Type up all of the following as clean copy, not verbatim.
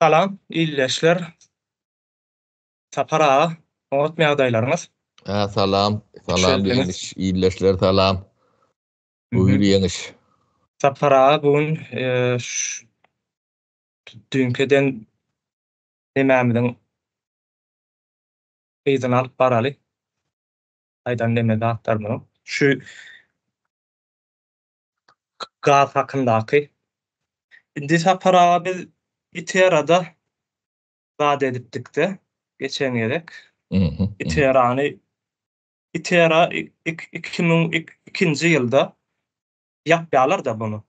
Salam ildeşler. Sapar aga, oňatmy ýagdaýlaryňyz? Ha, salam, salam ýeňiş, ildeşler salam. Buyur ýeňiş. Sapar aga bu gün e, düýnki eden nemämiziň yzyny alyp baraly. Aýdan neme zatlarymyzyň. Şu gaz hakyndaky. Indi Sapar aga biz Iterada zat edipdikde geçen gezek. Iterany Itera 2002-nji ýylda ýapýarlar-da bunu.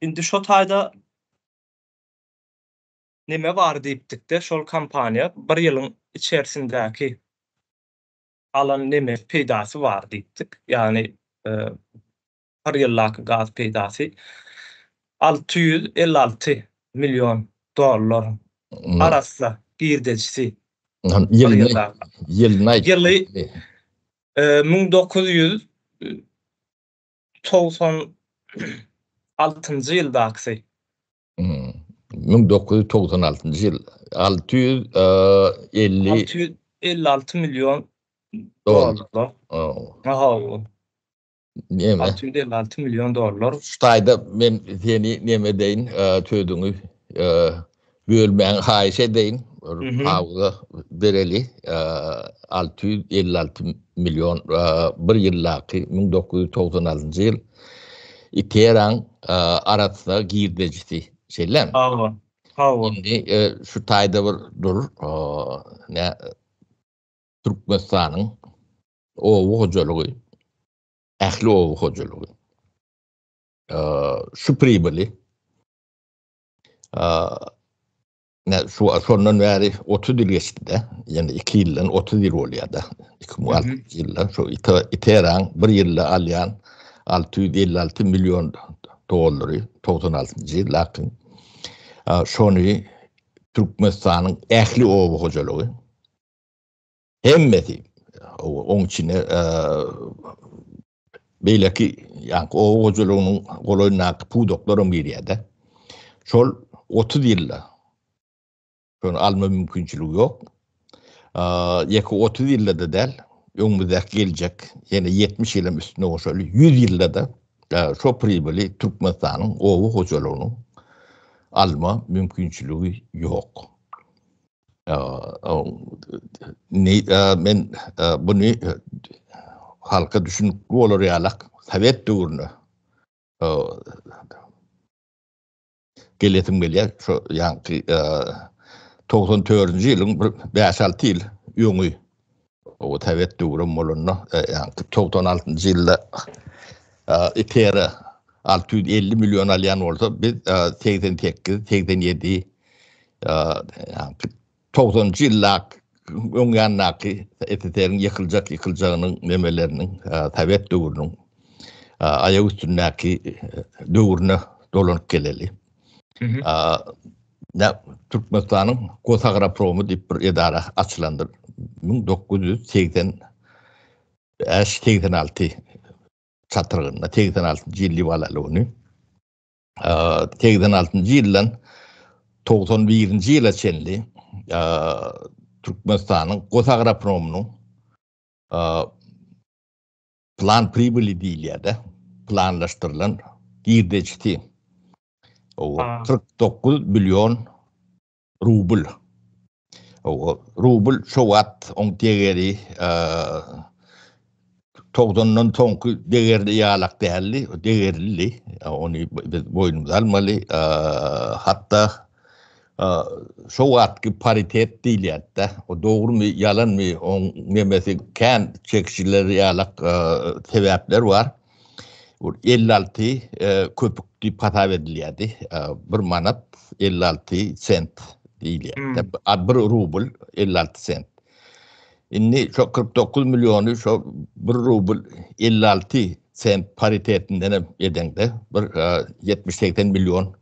Indi şo taýda neme bar diýipdikde şol kompaniýa bir ýylyň içerisindäki alan neme peýdasy bar diýipdik. Ýagny bir ýyldaky gaz peýdasy 656 million dollar arassa girdejisi. Ýylyny ýylyny aýt. Ýyly 1996-njy ýyldakysy. 1996-njy ýyl 650 656 million dollar. Aha. Neme? 656 million dollar. Şu taýda men seni neme edeýin, sözüňi bölmäňi haýyş edeýin. Pauza bereli. 656 million bir ýyldaky 1996-njy ýyl Iteraň arassa girdejisi. Şeýlemi? Hawa. Hawa. Indi şu taýda bir dur. Ne Türkmenistanyň oba hojalygy, ähli oba hojalygy şu pribyly Ne şu şondan bäri 30 ýyl geçdi-de. Ýani 2 ýyldan 30 ýyl bolýar-da. 2006 ýyldan şu Iteraň bir ýylda alýan 656 million dollary 96-njy ýyldaky şony Türkmenistanyň ähli oba hojalygy hemmesi oň içine beýleki ýaňky oba hojalygynyň golaýyndaky pudaklaram girýär-de. Şol 30 ýylda şony alma mümkinçiligi ýok. Ýeke 30 ýylda-da däl, öňümizdäki geljek ýene 70 ýylam üstüne goşaly, 100 ýylda-da şo pribyly Türkmenistanyň oba hojalygynyň alma mümkinçiligi ýok. Men buny halka düşünikli bolar ýalak sowet döwrüne gelesim gelýär. Şo ýaňky 94-nji ýylyň bir 5-6 ýyl öňi o sowet döwrüm bolanda, ýaňky 96-njy ýylda ITR 650 million alýan bolsa, biz 88, 87 90-njy ýyldak öň ýandaky SSR-iň ýykyljak ýykyljagynyň nemeleriniň sowet döwrüniň aýak üstündäki döwrüne dolanyp geleli. Türkmenistanyň Gosagropromy diýip bir edara açylandyr. 1985 86 çatrygynda 86-njy ýyl diýip alaly ony. 86-njy ýyldan 91-nji ýyla çenli Türkmenistanyň Gosagropromynyň plan pribyli diýilýär-de, planlaşdyrylan girdejisi 49 million rubl. Rubl şo wagt oň degeri togsandan soňky degerli ýalak däldi, degerlidi. Ony biz boýnumyza almaly. Hatda şo wagtky paritet diýilýärdi-de. O dogrumy, ýalanmy, oň nemesi kän çekişiler ýalak sebäpler bar. 56 köpük diýip hasap edilýärdi. Bir manat 56 sent diýilýär. Bir rubl 56 sent. Indi şo 49 milliony şo bir rubl 56 sent paritetinden hem edeňde bir 70-80 million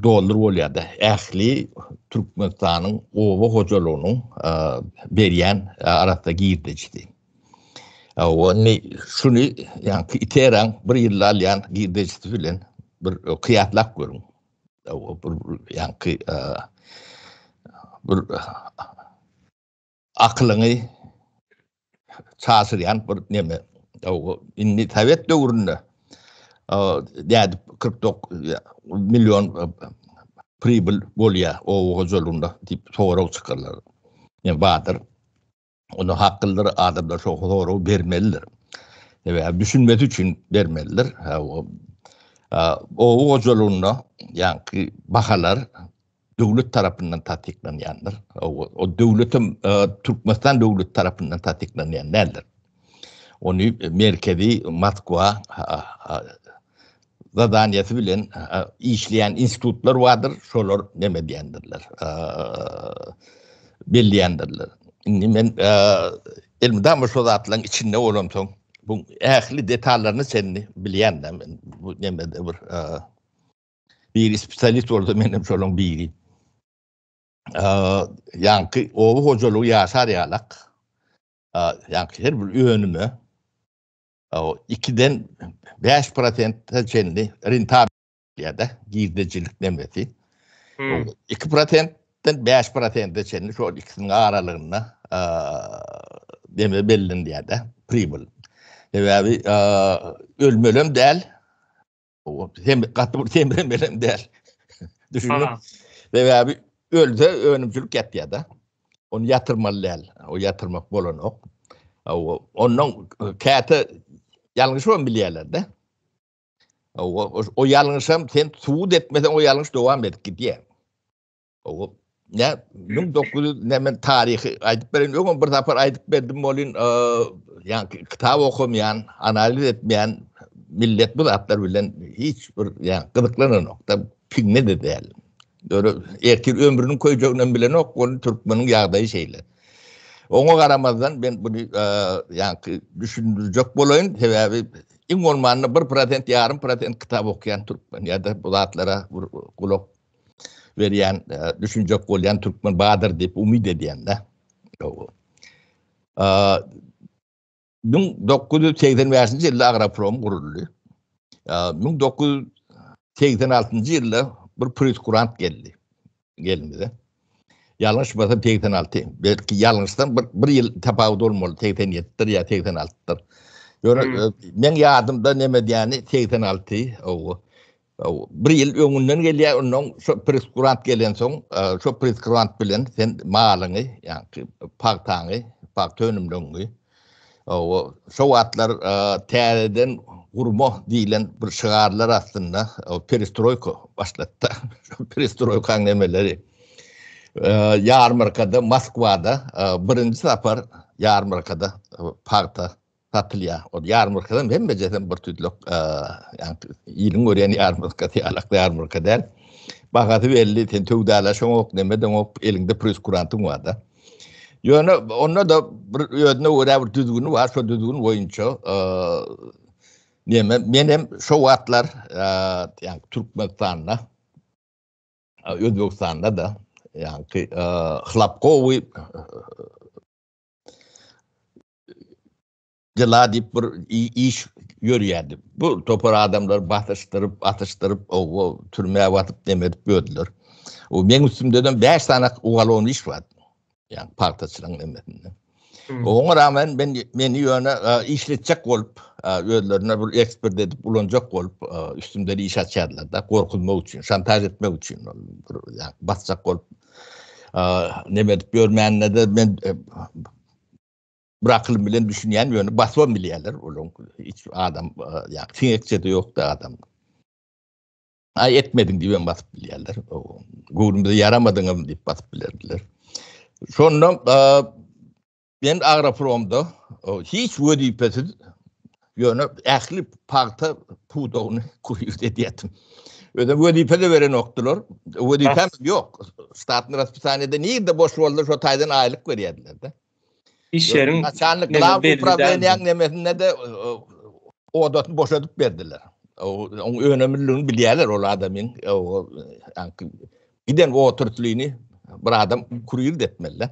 dollar bolýar-da. Ähli Türkmenistanyň oba hojalygynyň berýän arassa girdejisi. Indi şuny ýaňky Iteraň bir ýylda alýan girdejisi bilen bir kyýaslap görüň. Bir ýaňky bir akylyňy çaşyrýan bir neme. Indi sowet döwründe nädip 49 million pribyl bolýar oba hojalygynda diýip sorag çykarlar. Yani bardyr. Onu haklydyr, adamlar şo soragy bermelidir. Sebäbi düşünmesi üçin bermelidir. Oba hojalygynda ýaňky bahalar döwlet tarapyndan tassyklanýandyr. O döwletem Türkmenistan döwleti tarapyndan tassyklanýan däldir. Ony merkezi Moskwa zadaniýasy bilen işleýän institutlar bardyr, şolar neme diýendirler, belleýändirler. Indi men elmydama şo zatlaryň içinde bolamsoň, bu ähli detallaryny çenli bilýän-de men bu nemede bir biri spesialist bolsa men hem şolaryň biri. Ýaňky oba hojalygy ýaşar ýalak, ýaňky her bir önüme 2-den 5 prosente çenli rentabil ýa-da girdejilik nemesi. 2 prosentden 5 prosente çenli şol ikisiniň aralygynda neme bellenýär-de, pribyl. Sebäbi ölmelem däl, Hem gaty bir semremelem däl. Düşündüň? Sebäbi ölse önümçilik ýatýar-da. Ony ýatyrmaly däl. O ýatyrmak bolanok. Ondan käte ýalňyşybam bilýärler-de. O, o ýalňyşam sen subut etmeseň o ýalňyş dowam edip gidýär. O ne 1900 ne men taryhy aýdyp bereýin. Öňem bir sapar aýdyp berdim bolyn, ýa kitap okamaýan, analiz etmeýän millet bu zatlar bilen hiç bir ýa gyzyklananok da, piňne de däl. Ýöne ertir ömrüniň köýjeginem bilenok, ol türkmeniň ýagdaýy şeýle. Oňa garamazdan men buny ýa düşündirjek bolaýyn, sebäbi iň bolmanda 1% ýarym prosent kitap okýan türkmen ýa-da bu zatlara bir gulak berýän, düşünjek bolýan türkmen bardyr diýip umyt edýän-de. 1985-nji ýylda Agroprom guruldy. 1986-njy ýylda bir preskurant geldi gelimize. Ýalňyşmasam 86, belki ýalňyşsam bir, bir ýyl tapawut bolmaly, 87-dir ýa 86-dyr. Ýöne meň ýadymda neme diýýäni 86, owo. Bir ýyl öňünden gelýär, ondan şo preskurant gelensoň, şo preskurant bilen sen malyňy, ýagny pagtaňy, pagta önümleriňi, şo wagtlar täzeden gurma diýlen bir şygarlar astynda perestroýka başlatdy. Şo perestroýkaň nemeleri ýarmarkada Moskwada birinji sapar ýarmarkada pagta satylýar. O ýarmarkadam hemmejesem bir tüýtlük, ýagny iliň görýän ýarmarkasy ýalak ýarmarka däl. Bahasy belli, sen söwdalaşaňok, neme edeňok, eliňde preskurantyň bar-da. Ýöne onda-da bir özüne görä bir düzgüni bar, şo düzgün boýunça neme, men hem şo wagtlar, ýagny Türkmenistanda, Özbegistanda-da, ýagny hlapkowy Dela diýip bir iş ýörýärdi. Bu topar adamlar basyşdyryp, atyşdyryp, owo türmä basyp neme edip ýördüler. O meň üstümdenem 5 sany ugalowny iş bar. Ýagny pagtaçylygyň nemesinde. Hmm. Oňa rağmen men meni ýöne işletjek bolup, özlerine bir ekspert edip ulanjak bolup, üstümden iş açýarlar da, gorkuzmak üçin, şantaj etmek üçin, bir ýagny basjak bolup neme edip ýörmände-de men bir akylym bilen düşünýän ýöne basybam bilýärler olaň hiç adam ýa siňekçe-de ýokdy adam. Aý etmediň diýibem basyp bilýärler. Göwnümize ýaramadyňam diýip basyp bilerdiler. Şonda men agropromda hiç wezipesiz ýöne ähli pagta pudagyny kuryrt edýärdim. Özem wezipe-de berenokdylar. Wezipem ýok. Ştatny raspisaniýada nirde boş boldy şo taýdan aýlyk berýärdiler-de. Iş ýeriň Naçalnik glaw uprawleniýaň nemesinde-de odasyny boşadyp berdiler. Oň önemliligini bilýärler ol adamyň. Giden otrslini bir adam kuryrt etmeli.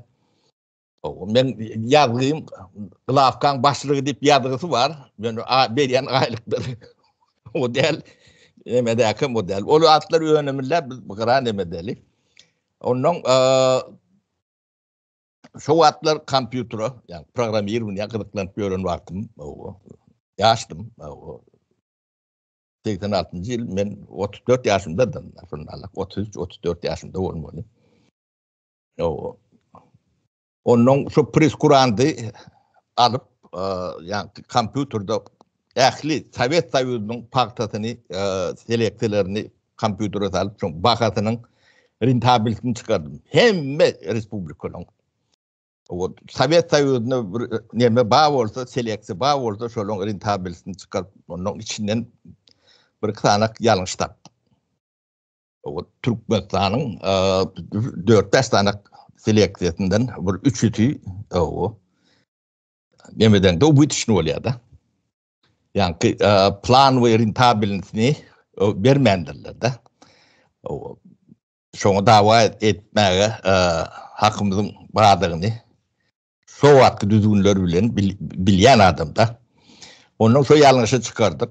Men ýazgym glawkaň başlygy diýip ýazgysy bar. Ýöne berýän aýlyklary o däl. Nemedäki model. Ol atlar önümler biz gyra nemedeli. Ondan şo wagtlar kompýutere, ýagny programmirowaniýa gyzyklanyp ýören wagtym, ýaşdym. 86-njy ýyl men 34 ýaşymdadym. Şonda 33-34 ýaşymda bolmaly. Ondan şu preskurandy alyp, ýagny kompýuterde ähli Sowet Soýuzynyň pagtasyny, seleksiýalaryny kompýutere salyp, şoň bahasynyň rentabilitini çykardym. Hemme respublikalaryň. O Sowet Soýuzynda bir neme bar bolsa, seleksiýa bar bolsa, şolaryň rentabilitini çykaryp, ondan içinden bir iki sany ýalňyş tapdym. O Türkmenistanyň 4-5 sany seleksiýasyndan bir üçüsi o nemeden de ubitişni bolýar-da. Ýaňky plan we rentabilitini bermändirler-de. O şoňa dawa etmäge hakymyzyň bardygyny Şo wagtky düzgünler bilen bilýän adamda. Ondan şo ýalňyşy çykardyk.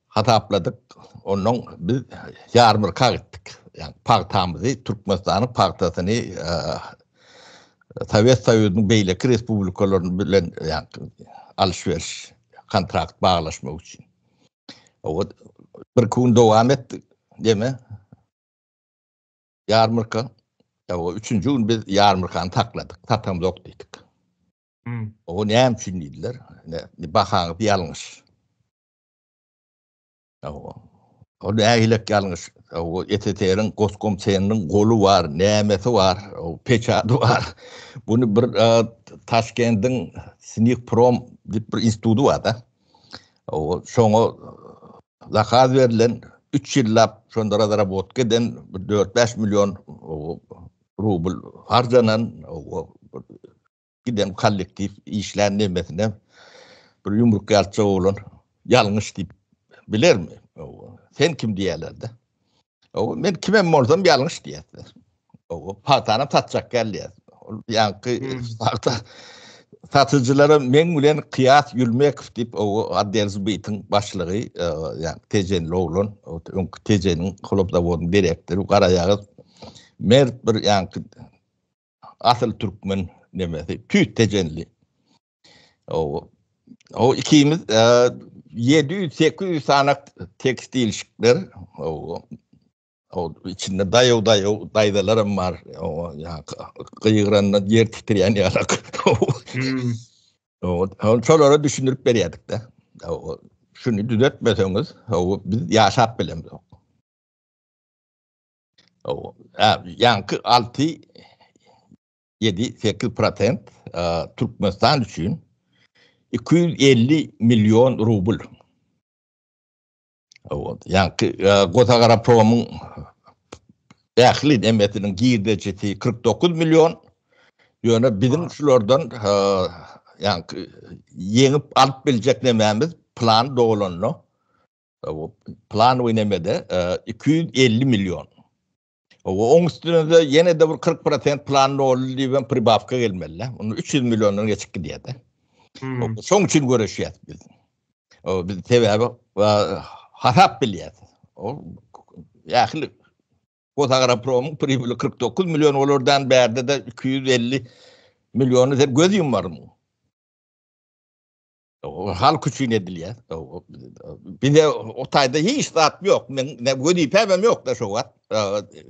Hasapladyk. Ondan biz ýarmarka gitdik. Ýagny pagtamyzy, Türkmenistanyň pagtasyny Sowet Soýuzynyň beýleki respublikalary bilen ýagny alyş-beriş kontrakt baglaşmak üçin. Bir gün dowam etdi. Deme. Ýarmarka. O üçünji gün biz ýarmarkany sakladyk. Satamzok diýdik. Hmm. O näme üçin diýdiler? Ne bahaňyz ýalňyş. O O nähilek ýalňyş? O SSR-iň Goskomseniniň goly bar, nämesi bar, o peçady bar. Bunu bir Taşkendiň Snikprom diýip bir instituty bar-da. O şoňa zakaz berlen 3 ýyllap şonda razrabotka eden bir 4-5 million rubl harjanan giden kollektiw işlän nemesine bir ýumruk ýalça bolan ýalňyş diýip bilermi? Sen kim diýerler-de. Men kimem bolsam ýalňyş diýerler. O pagtany satjak gelýär. Ol ýaňky hmm. pagta satyjylara meň bilen Kyýas Ýülmekow diýip o otdel zbytyň başlygy, e, ýa Tejenli oglan, öňki Tejeniň hlop zawodynyň direktory Garaýagyz mert bir ýaňky asyl türkmen nemesi, tüýs Tejenli. O o ikimiz 700-800 e, sanak tekstilşikler, o O içinde daýaw daýaw daýzalaram bar. O ýa gygyranda ýer titrýän ýalak. Hmm. O şolara düşündirip berýärdik-de. O şuny düzetmeseňiz, o biz ýaşap bilemzok. O ýaňky 6 7 8 prosent Türkmenistan üçin 250 million rubl. Ýaňky Gosagarapromyň ähli nemesiniň girdejisi 49 million. Ýöne biziň şulardan ýaňky ýeňip alyp biljek nemämiz plan dolanda plan we nemede 250 million. Oň üstüne-de ýene-de bir 40% plan doldy diýibem pribawka gelmeli. Onda 300 milliondan geçip gidýär-de. Hmm. Şoň üçin göreşýäs biz. O biz sebäbi hasap bilýäs. O ähli Gosagrapromyň pribili 49 million bolardan bärde-de 250 milliony sen göz ýumarmyň? Halk üçin edilýär. Bize o taýda hiç zat ýok. Men ne wezipäm hem ýok da şo wagt.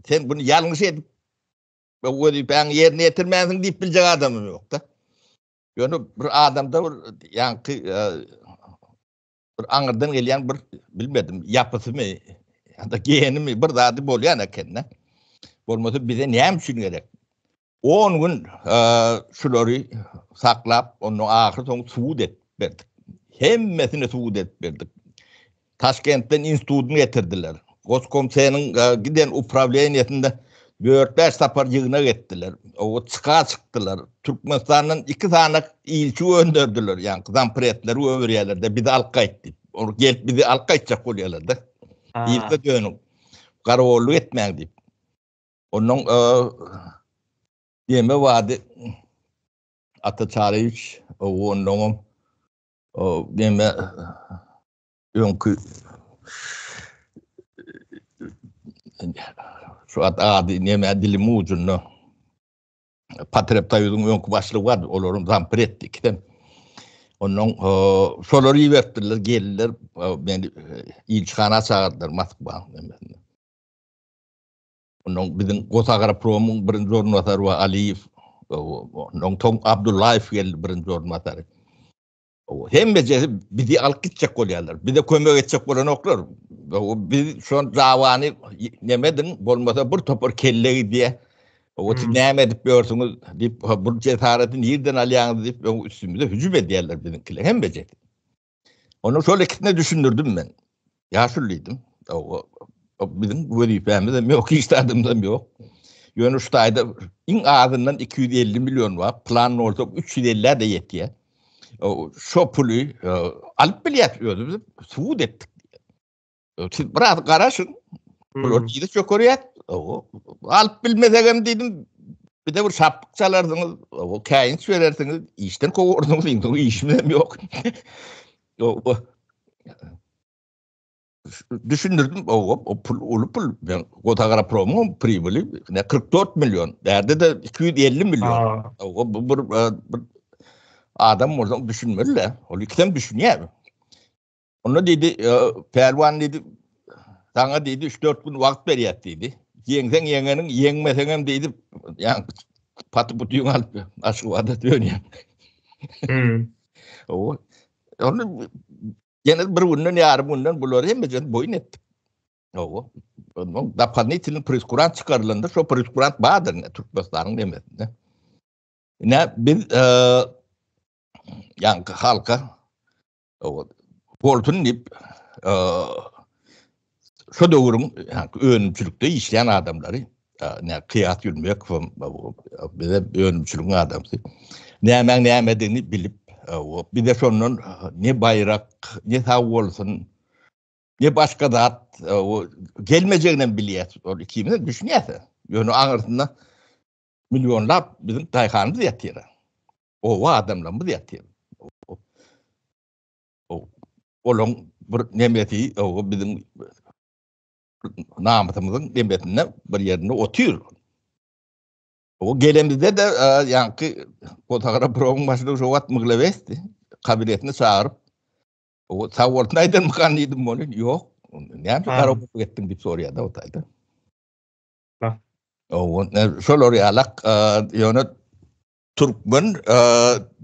Sen bunu ýalňyş edip bu wezipäňi ýerine ýetirmänsiň diýip biljek adamym ýok da. Ýöne bir adamda bir ýaňky bir aňyrdan gelýän bir bilmedim ýapysymy ýa-da genimi bir zady bolýan eken-de. Bolmasa bize näme üçin gerek? On gün şulary saklap, ondan ahyr soň subut edip berdik. Hemmesini subut edip berdik. Taşkentden institutyny getirdiler. Goskomseniň giden uprawleniýesinde dört-bäş sapar ýygnak etdiler. O çyka çykdylar. Türkmenistandan iki sany ilçi gönderdiler. Ýaňky zampredleri göberýärler-de, bizi alyp gaýt diýip. Ol gelip bizi alyp gaýtjak bolýarlar-da. Yza dönüň. Garagolluk etmäň diýip. Ondan deme bardy Ata Çaryýewiç, ondanam deme öňki. Şu at ady neme dilim ujunda. Potrebsoýuzyň öňki başlygy bardy, olaryň zampretdi ikisem. Ondan şolary iberipdirler, geldiler, meni ilçihana çagyrdylar Moskwa nemesinde. Ondan biziň Gosagropromyň birinji orunbasary we Aliýew, ondan soň Abdullaýew geldi birinji orunbasary. Hemmejesi bizi alyp gitjek bolýarlar. Bize kömek etjek bolanoklar. Biz şon dawany nemediň, bolmasa bir topar kelle gidýär. O siz näme edip ýörsüňiz diýip, bu jesareti nirden alýaňyz diýip, öň üstümize hüjüm edýärler biziňkiler hemmejesi. Onu şol ikisine düşündirdim men. Ýaşuly diýdim. Biziň wezipämiz hem ýok, hiç zadymyz hem ýok. Ýöne şu taýda iň azyndan 250 million bar, plan bolsa 350-de ýetýär. Şo puly alyp bilýäs özümiz, subut etdik. Siz biraz garaşyň. Bular yza çökerýär. Alyp bilmesek hem diýdim, bize bir şapbyk çalarsyňyz, käýinç berersiňiz, işden kowarsyňyz, indi işimiz hem ýok. Düşündirdim, o pul uly pul. Ben Gotagrapromyň pribili ne 44 million, bärde-de 250 million. O bu bir, bir adam bolsaň düşünmeli-de. Ol ikisem düşünýär. Onda diýdi, Pälwan diýdi, saňa diýdi, 3-4 gün wagt berýär diýdi. Ýeňseň ýeňeniň, ýeňmeseňem diýdi, ýa paty putyňy alyp Aşgabada dönýän. Hmm. O, ony ýene bir günden, ýarym günden bulary hemmesini boýun etdik. Owa. Ondan doполнительный preskurant çykarylanda şo preskurant bardyr ine Türkmenistanyň nemesinde. Ine biz ýaňky halka bolsun diýip şo döwrüň önümçilikde işleýän adamlary ne Kyýas Ýülmekow bize önümçiligiň adamsy nämäň nämedigini bilip bize şondan ne baýrak ne sag bolsun ne başga zat gelmejegini hem bilýär ol ikimiz hem düşünýäs ýöne aňyrsynda millionlap biziň daýhanymyz ýatyr Oba adamlarymyz ýatyr. Olaň bir nemesi, o biziň namysymyzyň nemesinde bir ýerinde otyr. O gelemizde de ýaňky Gotagra prowyň başlygy şo wagt Mglewesdi. Kabinetine çagyryp, o sag bolsun aýdanmykan diýdim ony. Ýok. Näme üçin garagoplyk etdiň diýip soraýar-da o taýda. O şolar ýalak, ýöne Türkmen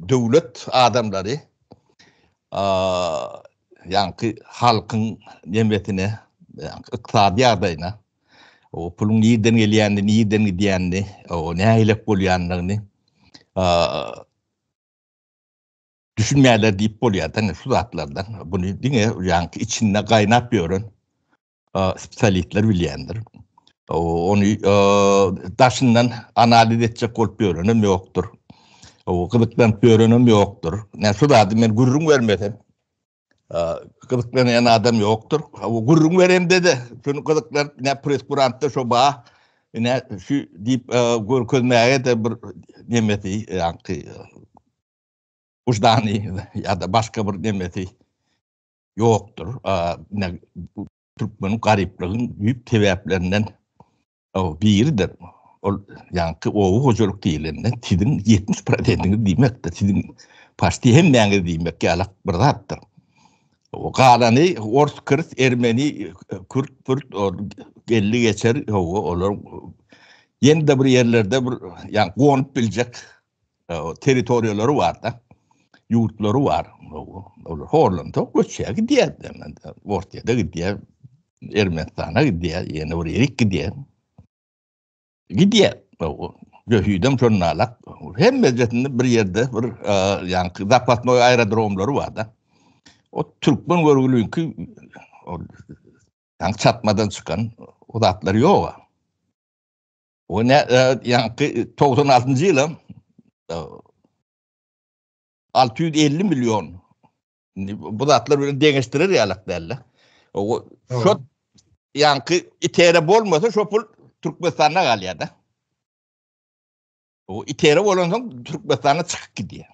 döwlet adamlary ýaňky halkyň nemesine, ýaňky ykdysady ýagdaýyna, o puluň nirden gelýänini, nirden gidýänini, o nähilek bolýandygyny düşünmeýärler diýip bolýar diňe şu zatlardan. Buny diňe ýaňky içinde gaýnap ýören spesialistler bilýändir. Ony daşyndan analiz etjek bolup ýörenem ýokdur. Gyzyklanyp ýörenem ýokdur. Näme şu zady men gürrüň bermesem, gyzyklanýan adam ýokdur. Gürrüň beremde-de, şuny gyzyklanyp, näme preskurantda şo ba, ine şu diýip görkezmäge-de bir nemesi, ýaňky ujdany ýa-da başga bir nemesi ýokdur. Türkmeniň garyplygyň düýp sebäplerinden biridir. Ol ýaňky oba hojalyk diýlende siziň 70 prosentiňiz diýmekdir. Siziň paşti hemmäňiz diýmek ýalak bir zatdyr. O galany ors, kirs, ermeni, kürt, pürt geldi geçer, olar ýene-de bir ýerlerde bir ýa gonup biljek territoriýalary bar-da, ýurtlary bar. Olar horlansa göçýär gidýär. Orsýete gidýär, Ermenistana gidýär, ýene bir ýerik gidýär. Gidýär. Jöhidem şonda hemmejesinde bir ýerde bir ýaňky zapasnoý aerodromlary bar-da. O türkmen görgüliňki ol ýaňky çatmadan çykan o zatlar ýok. O ne ýaňky 96-njy ýylam 650 million. Bu zatlar bilen deňeşdirer ýalak däldi. O şo ýaňky itere bolmasa şo pul Türkmenistanda galýar-da. O itere bolansoň Türkmenistana çykyp gidýär.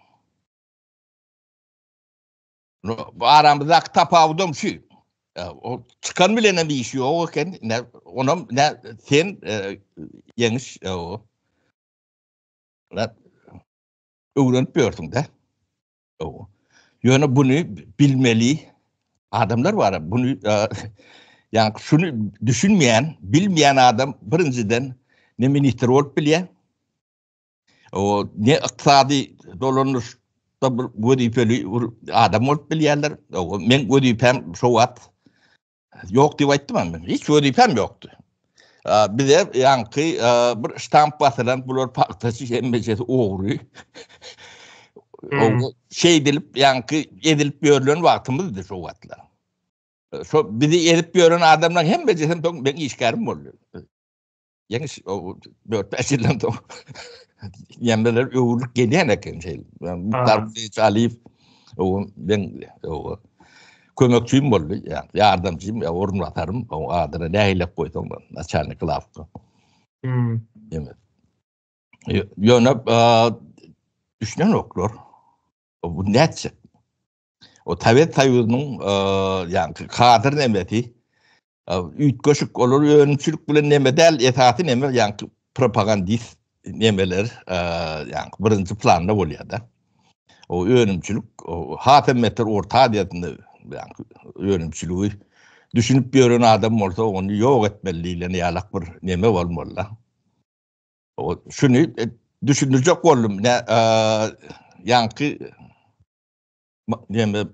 Bu aramyzdaky tapawudam şu. O çykan bilen hem işi ýok eken. Ne onam ne sen ýeňiş o. Öwrenip ýörsüň de. Ýöne buny bilmeli adamlar bar. Buny ýa şuny düşünmeýän, bilmeýän adam birinjiden ne ministr bolup bilýär. O ne ykdysady dolandyryşda bir wezipeli bir adam bolup bilýärler. O men wezipäm şo wagt ýok diýip aýtdym men. Hiç wezipäm ýokdy. Bize ýaňky bir ştamp basylan bular pagtaçy hemmejesi ogry. O şeýdilip ýaňky edilip ýörlen wagtymyzdy şo wagtlar. Şo bizi edip ýören adamlaryň hemmejesi soň meň işgärim boldy. Ýeňiş o 4-5 ýyldan soň ýemleler öwrülip gelýän eken şeýle. Muhtar Aliýew o men o kömekçim boldy, ýardamçym, ýa orunbasarym, o adyna nähili goýsaň, naçalnik glawka. Hmm. Ýeme. Ýöne düşünenoklar. Bu nätjek? O Sowet Soýuzynyň ýa kadr nemesi üýtgeşik olar önümçilik bilen neme däl, esasy neme ýa propagandist nemeler ýa birinji planda bolýar-da. O önümçilik has hem beter Orta Aziýasynda ýa önümçiligi düşünip ýören adam bolsa ony ýok etmeli diýlen ýalak bir neme bolmaly-da. O şuny düşündirjek boldum. Ýaňky Neme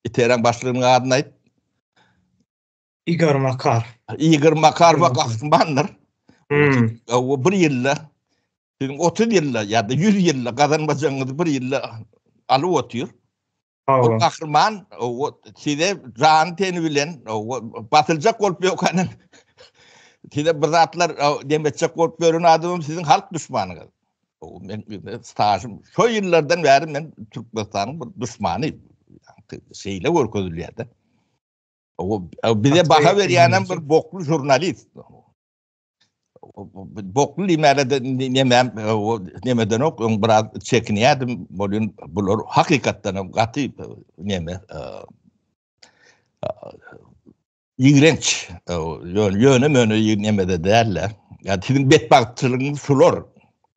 İTR-iň başlygynyň adyny aýt. Igor Makar. Igor Makar we gahrymandyr. Hmm. O bir ýylda siziň 30 ýylda ýa-da 100 ýylda gazanmajagyňyzy bir ýylda alyp otyr. O gahryman o size jan teni bilen o basyljak bolup ýokanyň size bir zatlar demetjek bolup ýören adamym siziň halk duşmanyňyz. Men stažym şo ýyllardan bäri men Türkmenistanyň bir duşmany şeýle görkezilýär-de. O bize baha berýänem bir bokly žurnalist. Bokly diýmäge de nemem nemedenok, öň biraz çekinýärdim. Bolýan bular hakykatdan hem gaty neme Ýigrenç. Ýöne ýöne möne nemede däl-de. Ýa siziň betbagtçylygyňyz şular.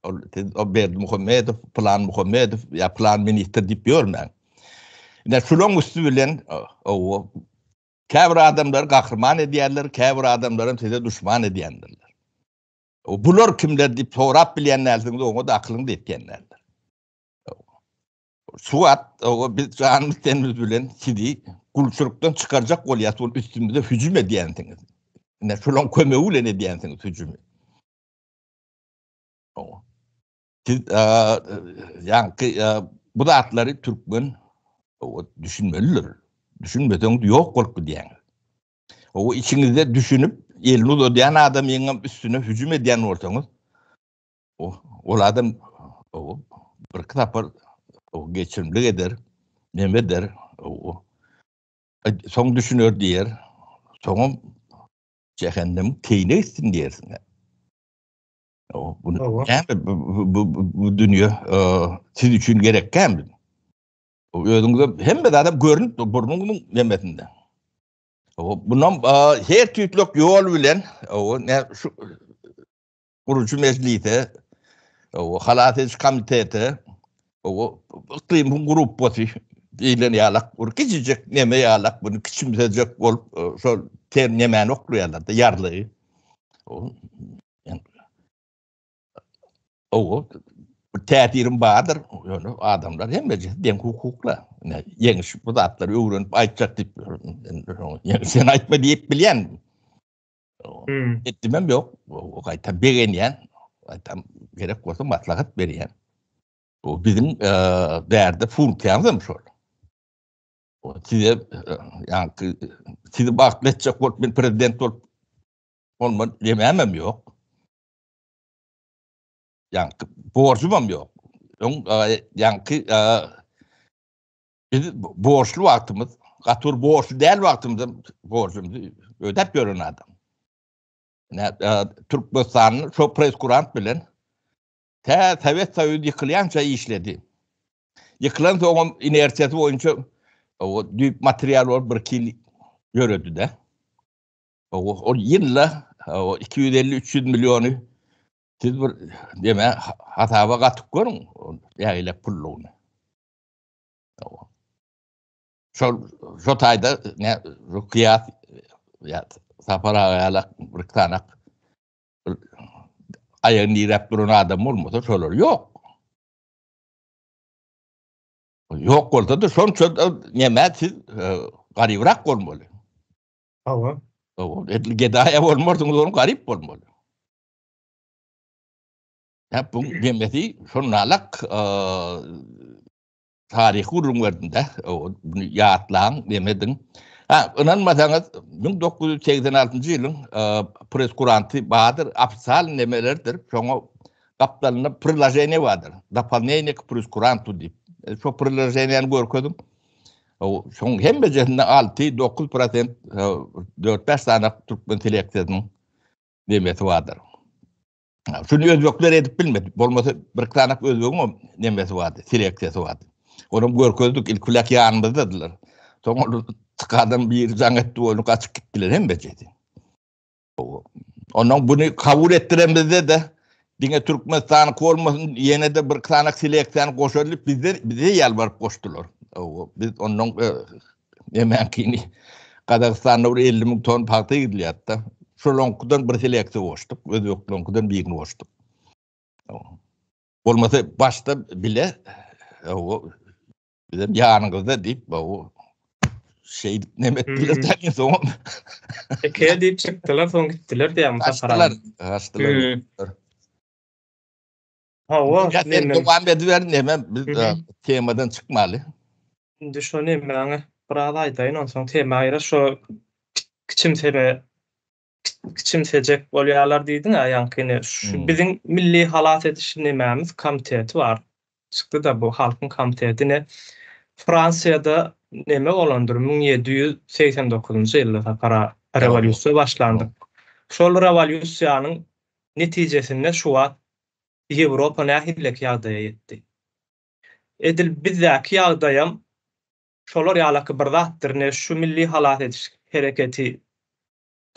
Ol siz o Berdimuhamedow, pylan Muhammedow ýa pylan ministr diýip ýörmäň. Ine şulaň üsti bilen o käbir adamlary gahryman edýärler, käbir adamlaram size duşman edýändirler. O bular kimler diýip sorap bilýän dälsiňiz, oňa-da akylyňyz ýetýän däldir. Suat, o biz janymyz tenimiz bilen sizi gulçulykdan çykarjak bolýas, ol üstümize hüjüm edýänsiňiz. Ine şolaň kömegi bilen edýänsiňiz hüjümi. Siz ýaňky bu zatlary türkmen düşünmelidir. Düşünmeseňiz ýok bolup gidýäňiz. O içiňizde düşünip, elini uzadýan adamyňam üstüne hüjüm edýän bolsaňyz, Ol adam o birki sapar o geçirimlik eder, neme eder, o soň düşüner diýer. Soňam cehennem teýine gitsin diýersiň. O bu näme bu bu bu dünýe siz üçin gerekkämi? Özüňize hemme zadam görünip burnuňyzyň nemesinde. O bunam her tüýtlük ýol bilen o ne şu Gurujy mejlise, halas ediş komitete, yklymyň gruppasy diýlen ýalak bir kiçijik neme ýalak bunu kiçimsejek bolup şol ter nemäni oklaýarlar-da ýarlygy. Owo täsirim bardyr. Ýöne adamlar hemmejesi deň hukukly. Ine ýeňiş bu zatlary öwrenip aýtjak diýip ýeňiş sen aýtma diýip bilýän. Hmm. Etdimem ýok. O gaýta begenýän. Gaýtam gerek bolsa maslahat berýän. O biziň e, bärde funksiýamyz hem şol. O size e, ýa-ni sizi bagtly etjek bolup men prezident bolup bolma diýemem ýok. Ýa-ni borjum hem ýok. Öň e, ýa-ni Biz borçly wagtymyz, gaty bir borçly däl wagtymyzda borjumyzy ödäp ýören adam. Ine, Türkmenistanyň şo preskurant bilen tä Sowet Soýuzy ýykylýança işledi. Ýykylan soňam inersiýasy boýunça o düýp material bolup bir kil. Ýöredi-de. Ol ýylda 250-300 milliony siz bir deme hasaba gatyp görüň, nägile pullugyny. Şol şo taýda ne Kyýas ýa Sapar aga ýalak bir sanak aýagyny diräp duran adam bolmasa şolar ýok. Ýok bolsa-da şonça näme siz garybrak bolmaly. Hawa. Hawa, edil gedaýa bolmarsyňyz, onuň garyp bolmaly. Hä, bu demesi şonalak taryhy gürrüň berdim-de, bunu ýatlaň, demediň. Ha, ynanmasaňyz, 1986-njy ýylyň press-kuranty bardyr, ofisial nemelerdir, şoňa gapdalynda priloženiýe bardyr. Dopołneniýe k press-kurantu diýip. Şo priloženiýäni görkeziň. Şoň hemmejesinde 6, 9 prosent, 4-5 sany türkmen seleksiýasynyň nemesi bardyr. Şuny özbekler edip bilmedi. Bolmasa bir sany özbegiň hem nemesi bardy, seleksiýasy bardy. Onam görkezdik, ilki bilen ýanymyzdadylar. Soň ol çykadan biri jaň etdi, ony gaçyp gitdiler hemmejesi. Ondan bunu kabul etdiremizde-de diňe Türkmenistanyňky bolmasyn, ýene-de bir sany seleksiýany goşaly bizde bize ýalbaryp goşdular. Biz ondan nemäňkini Gazagystanda bir 50 müň ton pagta gidilýärdi. Şolaňkydan bir seleksiýa goşduk, özbekleriňkiden birini goşduk. Bolmasa başda bile Bizem ýanyňyzda diýip, bu şeýdip neme etdiler täkin soňam. Eke diýip çykdylar, soň gitdiler diýýämi Sapar aga? Gaçdylar, gaçdylar. Hawa, sen dowam ediber, neme biz temadan çykmaly. Indi şo nemäňi biraz aýdaýyn, onsoň tema aýra şo kiçimseme kiçimsejek bolýarlar diýdiň-ä ýaňkyny. Şu biziň milli halas ediş nemämiz komiteti bar. Çykdy-da bu halkyň komiteti ine Fransiýada neme bolandyr 1789-njy ýylda Sapar aga rewolýusiýa başlandy. Şol rewolýusiýanyň netijesinde şu wagt Ýewropa nähileki ýagdaýa ýetdi. Edil bizdäki ýagdaýam şolar ýalaky bir zatdyr ine şu milli halas ediş hereketi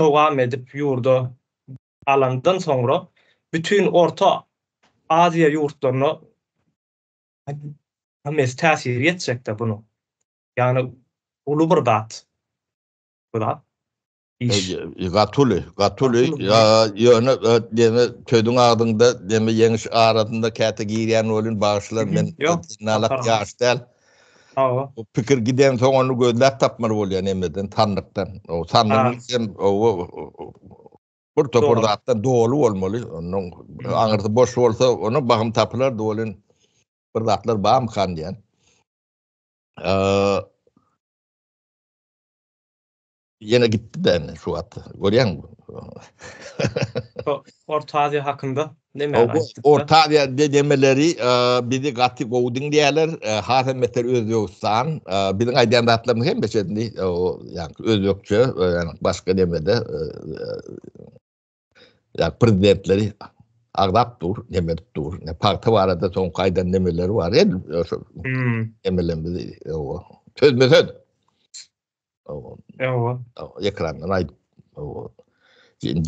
dowam edip ýurda alandan soňra bütin Orta Aziýa ýurtlaryna hemmesi täsiri ýetjekde bunuň. Ýagny uly bir zat bu zat. Iş. Gaty uly, gaty uly. Ýöne deme sözüň agzyňda, deme ýeňiş arasynda käte girýän welin bagyşla men nalak ýaş däl. Hawa. Bu pikir gidensoň ony gözläp tapmaly bolýar nemeden, sandykdan. O sandygyň içem bir topar zatdan doly bolmaly. Onuň aňyrsy boş bolsa, onuň bahym tapylardy welin bir zatlar barmykan diýen. Ýene gitdi de indi şu wagt. Görýäňmi? Orta Aziýa hakynda näme aýtdyk? Orta Aziýa dedemeleri bizi gaty gowy diňleýärler. Has hem beter Özbegistan. Biziň aýdýan zatlarymyz hemmesi indi ýa özbekçe, ýa başga nemede ýa prezidentleri agzap dur, neme edip dur. Ne pagta barada soňky aýdan nemeleri bar. Edil şo nemelerimizi sözme-söz. Ewa. Ekrandan aýdyp.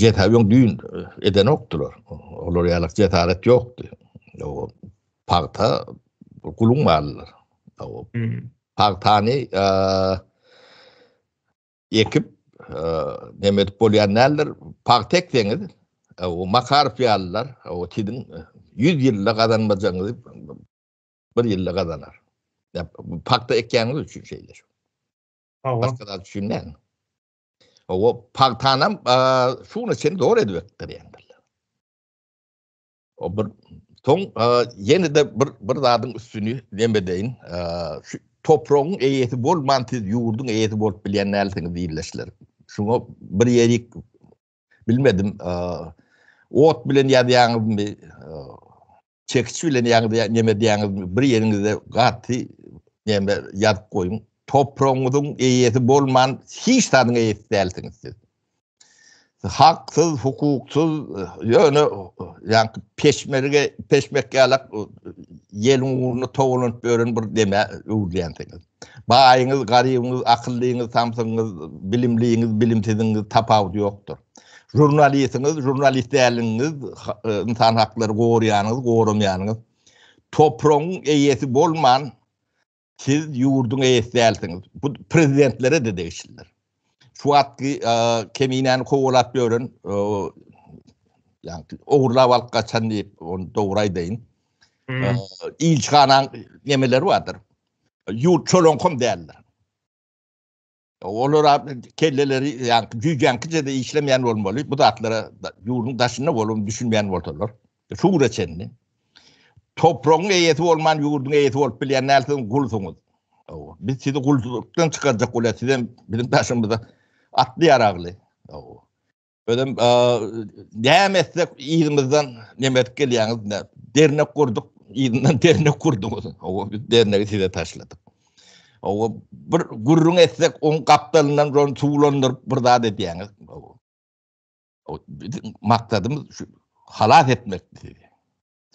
Cesaret öň düýn edenokdylar. Olar ýalak cesaret ýokdy. Pagta guluň malydyr. Pagtany ekip neme edip bolýan däldir. Pagta ekseňiz, o Makarow ýalylar, o siziň 100 ýylda gazanmajagyňyzy bir ýylda gazanar. Pagta ekýäniňiz üçin şeýle. Başga zat üçin däl. O pagtanam şuna çenli zor edip ekdirýändirler. O bir soň ýene-de bir bir zadyň üstüni demedeýin. Şu topragyň eýesi bolman siz ýurduň eýesi bolup bilýän dälsiňiz ildeşler. Şuňa bir ýerik bilmedim. Ot bilen ýazýaňyzmy? Çekiç bilen ýaňy neme diýýäňiz bir ýeriňizde gaty neme ýazyp goýuň. Topragyňyzyň eýesi bolman hiç zadyň eýesi dälsiňiz siz. Haksyz, hukuksyz, ýöne ýaňky peşmerge, peşmek ýalak. ýeliň ugrunda togalanyp ýören bir demä öwrülýänsiňiz. Baýyňyz, garybyňyz, akyllyňyz, samsygyňyz, bilimliňiz, bilimsiziňiz tapawudy ýokdur. Žurnalistiňiz, žurnalist däligiňiz, ynsan haklary goraýanyňyz, goramaýanyňyz, topragyň eýesi bolman Siz ýurduň eýesi dälsiňiz. Bu prezidentlere-de degişlidir. Şu wagtky Keminäni kowalap ýören, ýagny ogurlap alyp gaçan diýip, ony dogry aýdaýyn. Ilçihanaň nemeleri bardyr. Ýurt şolaňkam däldir. Olar kelleleri ýaňky jüýjäňkice-de işlemeýän bolmaly. Bu zatlara ýurduň daşynda bolup düşünmeýän bolsalar. Şu güne çenli. Topragyň eýesi bolman ýurduň eýesi bolup bilýän dälsiňiz, gulsuňyz. Biz sizi gulçulykdan çykarjak bolýas, sizem biziň daşymyzda atly ýaragly. Özem näme etsek yzymyzdan neme edip gelýäňiz, dernek gurduk, yzyndan dernek gurduňyz. Hawa, biz dernegi size taşladyk. Hawa, bir gürrüň etsek, oň gapdalyndan şony suwlandyryp bir zat edýäňiz. Hawa. Biziň maksadymyz şu halas etmek sizi.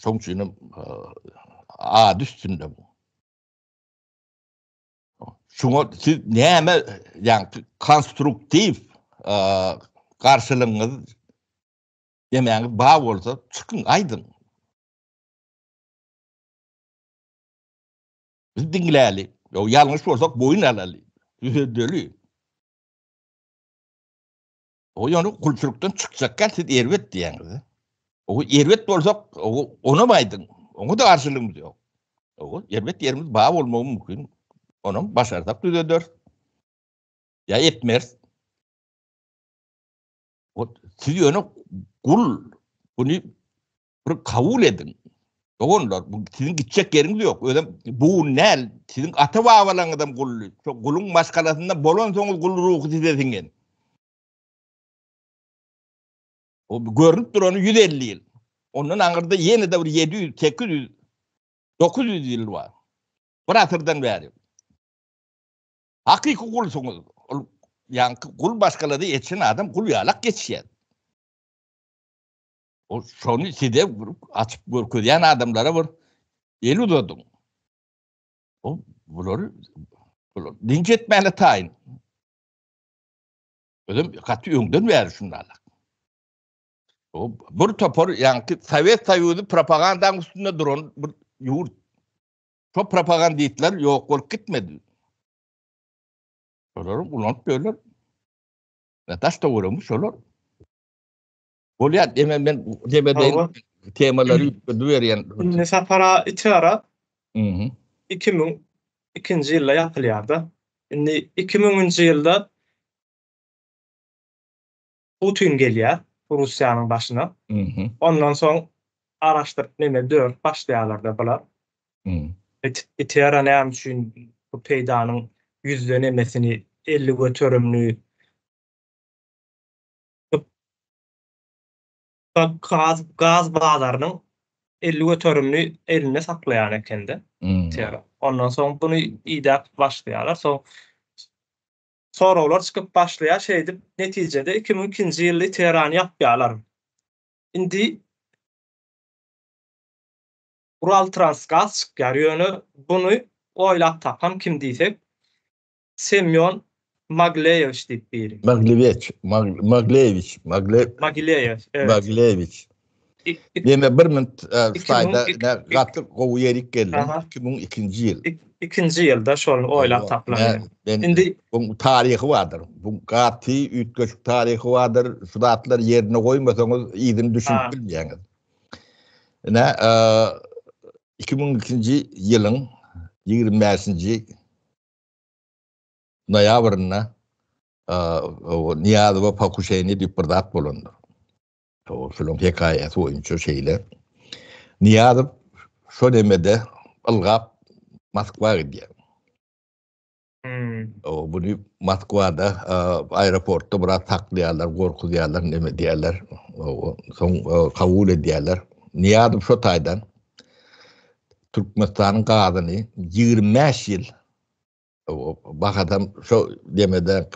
Şoň üçin hem ady üstünde bu. Şuňa siz näme, ýagny konstruktiw garşylygyňyz demäňiz bar bolsa, çykyň, aýdyň. Biz diňläli. Ýok, ýalňyş bolsak boýun alaly. Düzeldeli. O ýöne gulçulykdan çykjak gel siz erbet diýýäňiz. O erbet bolsak, o onam aýdyň. Oňa-da garşylygymyz ýok. O erbet ýerimiz bar bolmagy mümkin. Onam başarsak düzederis. Ýa etmeris. O siz ýöne gul buny bir kabul ediň. Doganlar, bu siziň gitjek ýeriňiz ýok. Özem bu näl, siziň ata-babalaryňyzam guldy. Şo guluň maşgalasynda bolansoňyz gul ruhy size siňen. O görnüp durany 150 ýyl. Ondan aňyrda ýene-de bir 700, 800, 900 ýyl bar. Bir asyrdan bäri. Hakyky gulsuňyz. Ol ýaňky gul maşgalada ýetişen adam gul ýalak ýetişýär. O şony size bir açyp görkezýän adamlara bir el uzadyň. O bulary bular linç etmäne taýyn. Özüm gaty öňden bäri şundalar. O bir topar ýaňky Sowet Soýuzy propagandaň üstünde duran bir ýurt. Şo propagandistler ýok bolup gitmedi. Olary ulanyp ýörler. Daş töweregimiz şolar. Bolýar, deme men deme deýin temalary üýtgedip berýän. Indi Sapar içara 2002-nji ýylda ýapylýar-da. Indi 2000-nji ýylda Putin gelýär Russiýanyň başyna. Ondan soň araşdyryp neme dörüp başlaýarlar-da bular. Itera näme üçin bu peýdanyň ýüzde nemesini 50 göterimini Gaz gaz bazarynyň 50 göterimini elinde saklaýan ekende. Terra. Ondan soň buny idäp başlaýarlar. Soň soraglar çykyp başlaýar. Şeýdip netijede 2002-nji ýylda Terrany ýapýarlar. Indi Uraltransgaz çykýar. Ýöne buny oýlap tapan kim diýsek, Semýon Magleýewiç diýip biri. Maglewiç, Magleýewiç, Magle Magileýew, evet. Magleýewiç. Ýene bir minut saýda gaty gowy ýerik geldi. 2002-nji ýyl. Ikinji ýylda şol oýlap tapylan. Indi bu taryhy bardyr. Bu gaty üýtgeşik taryhy bardyr. Şu zatlary ýerine goýmasaňyz yzyny düşünip bilmeýäňiz. Ine, 2002-nji ýylyň 25-nji noýabrynda Nyýazowa pokuşeniýe diýip bir zat bolandyr. Şolaryň hekaýasy boýunça şeýle. Nyýazow şo demede ylgap Moskwa gidýär. Hmm. O buny Moskwada aeroportda biraz saklaýarlar, gorkuzýarlar, neme diýýärler. Soň kabul edýärler. Nyýazow şo taýdan Türkmenistanyň gazyny 25 ýyl Bahadam şo demede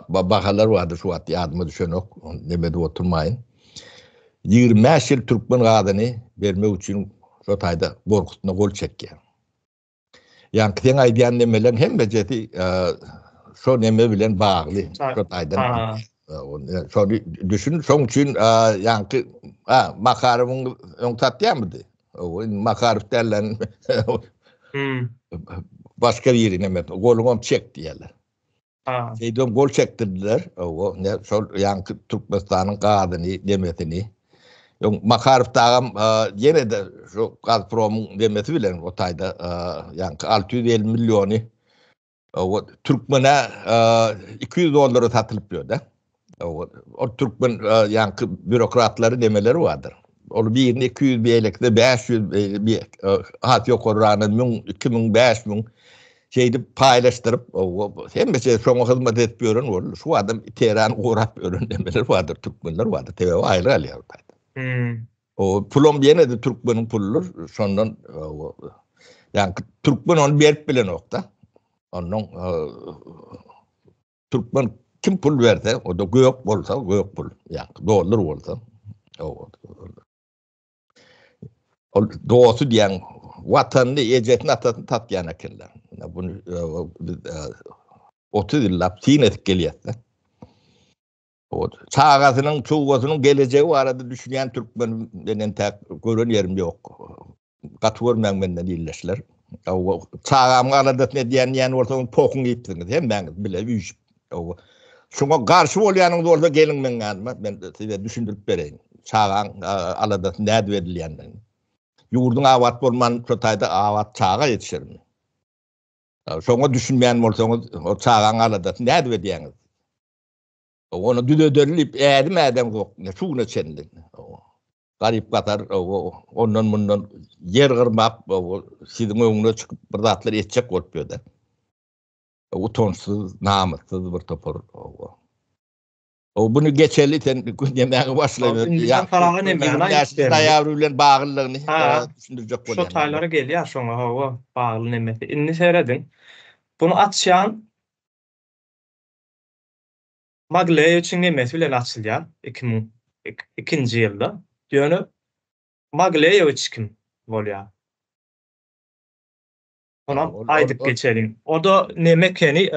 bahalar bardy şu wagt ýadyma düşenok. Neme edip oturmaýyn. 25 ýyl türkmen gazyny bermek üçin Şo taýda gorkusyna gol çekýär. Ýaňky seň aýdýan nemeleň hemmejesi şo neme bilen bagly. Şo taýdan. Şony düşün. Şoň üçin ýaňky ha Makarowyň öň satýarmydy? Indi Makarow dälden başga biri neme goluňam çek diýýärler. Şeýdibem gol çekdirdiler. Owo, ne şol ýaňky Türkmenistanyň gazyny, nemesini. Öň Makarow dagam ýene-de şu Gazpromyň nemesi bilen o taýda ýaňky 650 milliony owo türkmene 200 dollara satylyp ýörde. Owo, ol türkmen ýaňky býurokratlary nemeleri bardyr. Ol birini 200, beýlekisi 500, has ýokarragyna 1000, 2000, 5000 şeýdip paýlaşdyryp, hemmesi şoňa hyzmat edip ýören boldy. Şu adam Tehrany gorap ýören nemeler bardyr, türkmenler bardyr. Sebäbi aýlyk alýar o taýda. Hmm. O pulam ýene-de türkmeniň puludyr. Şondan ýa türkmen ony berip bilenok-da. Ondan Türkmen kim pul berse, o da gök bolsa, gök pul, ýa dollar bolsa. Ol dosty diýen watanyny, ejesini, atasyny satýan ekenler. Bunu e, biz 30 e, ýyllap syn edip gelýäs. O çagasynyň, çuwasynyň gelejegi barada düşünýän türkmen men entäk gören ýerim ýok. Gaty görmäň menden illeşler. Çagamyň aladasyny edýän diýen bolsaňyz pohuň iýipsiňiz hemmäňiz bile üýşüp. Şuňa garşy bolýanyňyz bolsa geliň meň ýanyma men size düşündirip bereýin. Çagaň aladasy nädip edilýändigini. Ýurduň abat bolman şo taýda abat çaga ýetişermi? Şoňa düşünmeýän bolsaňyz o çagaň aladasyny nädip edýäňiz? Ony düzedeli diýip ädim ädem yok. Şu güne çenli. Garyp gatar ondan mundan ýer gyrmap siziň öňüne çykyp bir zatlar etjek bolup ýörde. Utançsyz, namyssyz bir topar. O bunu geçeli sen nemäge başlaýber. Indi Saraga nemäni aýdyp berdi? Noýabr bilen baglylygyny düşündirjek bolýan. Şo taýlara gelýär şoňa hawa bagly nemesi. Indi serediň. Bunu açýan Magleýewiçiň nemesi bilen açylýar 2002-nji ýylda. Ýöne Magleýewiç kim bolýar? Onam aýdyp geçeliň. O-da neme ekeni,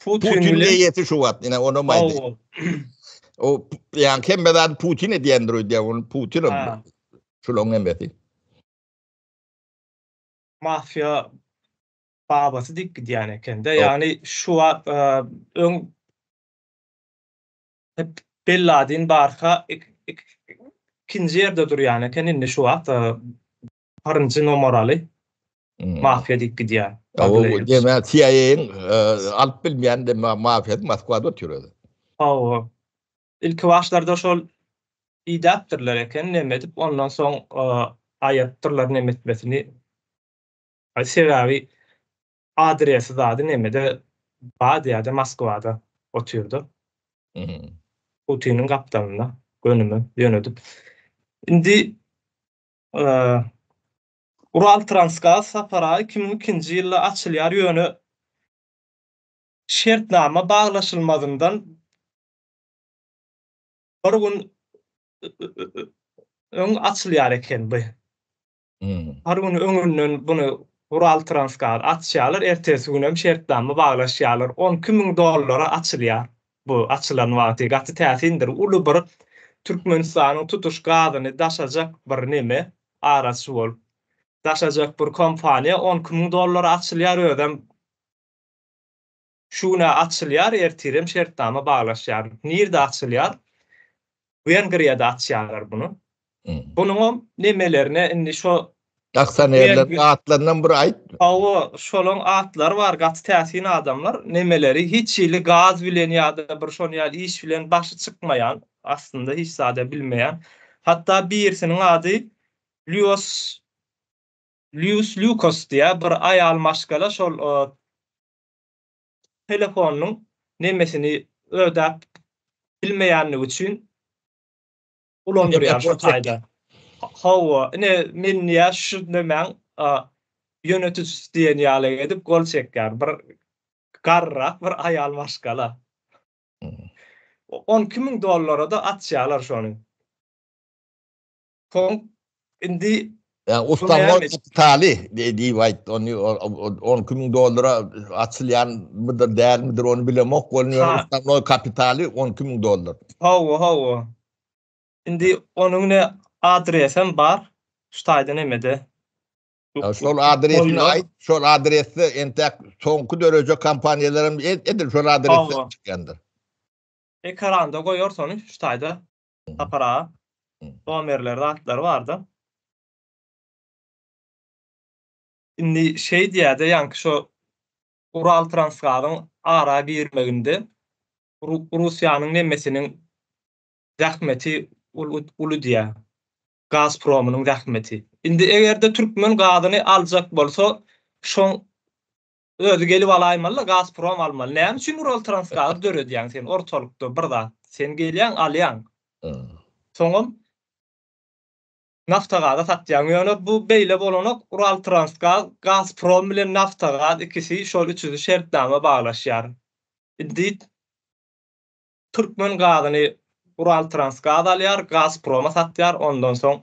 Putin bilen Putin eýesi şu wagt, ine onam aýdy. O ýa hemme zady Putin edýändir öýdýän, ony Putin şulaň nemesi. Mafiýa babasy diýip gidýän ekende. Ýagny şu wagt öň Belladin barka ikinji ýerde durýan eken, indi şu wagt birinji nomaraly mafiýa diýip gidýär. Demek CIA-iň alyp bilmeýän mafiýasy Moskwada otyr özi. Hawa. Ilki başlarda şol idäpdirler eken, neme edip, ondan soň aýyrypdyrlar neme etmesini. Sebäbi adresi zady nemede bar diýýärdi Moskwada otyrdy. Putiniň gapdalynda gönüme ýönedip. Indi Uraltransgaz Sapar aga 2002-nji ýylda açylýar ýöne şertnama baglaşylmazyndan bir gün öň açylýar eken bu. Her gün öňünden buny Uraltransgaz açýarlar, ertesi günem şertnama baglaşýarlar. 12 müň dollara açylýar bu açylan wagty. Gaty täsindir. Uly bir Türkmenistanyň tutuş gazyny daşajak bir neme, araçy bolup daşajak bir kompaniýa 12 müň dollara açylýar, özem Şu gün-ä açylýar, ertirem şertnama baglaşýar. Nirde açylýar? Wengriýada açýarlar buny. Bunuňam nemelerine indi şo Aksionerleriň atlarynam bir aýt. Hawa, şolaň atlary bar, gaty täsin adamlar. Nemeleri hiç hili gaz bilen ýa-da bir şon ýaly iş bilen başy çykmaýan, aslynda hiç zada bilmeýän. Hatda birisiniň ady Lýuos Lýus Lýukos diýýär, bir aýal maşgala şol telefonynyň nemesini ödäp bilmeýänligi üçin ulandyrýar şo taýda. Hawa, ine men diýýär şu nemäň ýöneticisi diýen ýaly edip gol çekýär. Bir garryrak bir aýal maşgala. 12 müň dollara-da açýarlar şony. Soň indi. Ýa ustannoý kapitaly diýip aýt, ony 12 müň dollara açylýan mydyr, dälmidir, ony bilemok, ony ýöne ustannoý kapitaly 12 müň dollar. Hawa, hawa. Indi onuň ne adresem bar, şu taýda nemede. Şol adresini aýt, şol adresde entäk soňky dereje kompaniýalaram edil şol adresde çykýandyr. Ekranda goýarys ony şu taýda. Sapar aga. Nomerleri zatlary barda. Indi şeý diýýärde ýaňky şo Uraltransgazyň ara girmeginde Russiýanyň nemesiniň zähmeti uly diýýär. Gazpromynyň zähmeti. Indi egerde türkmen gazyny aljak bolsa şoň özi gelip alaýmalyda Gazprom almaly. Näme üçin Uraltransgazy döredýäň sen ortalykda bir zat. Sen gelýäň alýaň. Soňam Naftagaza satýaň. Ýöne bu beýle bolanok Uraltransgaz Gazprom bilen Naftagaz ikisi şol üçüsi şertnama baglaşýar. Indi Türkmen gazyny Uraltransgaz alýar, Gazproma satýar, ondan soň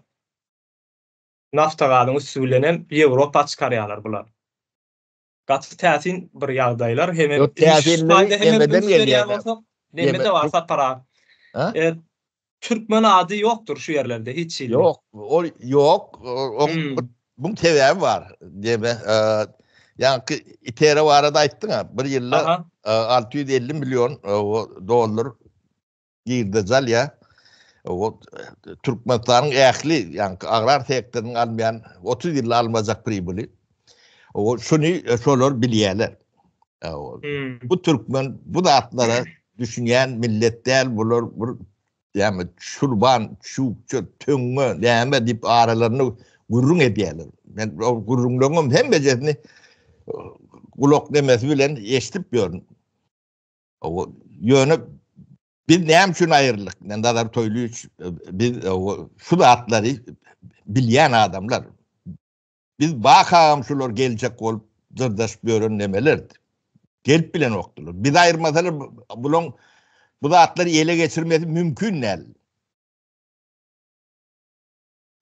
Naftagazyň üsti bilen hem Ýewropa çykarýarlar bular. Gaty täsin bir ýagdaýlar hemem Ýok, täsinligi nemeden gelýär. Nemede bar Sapar aga. E, türkmen ady ýokdur şu ýerlerde hiç hili. Ýok, ol ýok. Hmm. Buň sebäbi bar. Deme, e, ýaňky ITER barada aýtdyň-a, bir ýylda 650 e, million e, dollar girdeji alýar. O Türkmenistanyň ähli, ýaňky agrar sektorynyň almaýan 30 ýylda almajak pribyly. O şuny şolar bilýärler. Hmm. Bu türkmen bu zatlara düşünýän millet däl, bular bir Ýa-da çurban, çukça, töňňe, näme diýip aralarynda gürrüň edýärler. Men o gürrüňleriň hemmejesini gulak nemesi bilen eşidip ýörün. O ýöne biz näme üçin aýryldyk? Men Nazar Toýlyýewiç biz şu zatlary bilýän adamlar. Biz bakagam şular geljek bolup dyrdaşyp ýören nemelerdi. Gelip bilenokdylar. Biz aýyrmasalar bulaň bu zatlary ele geçirmesi mümkin däl.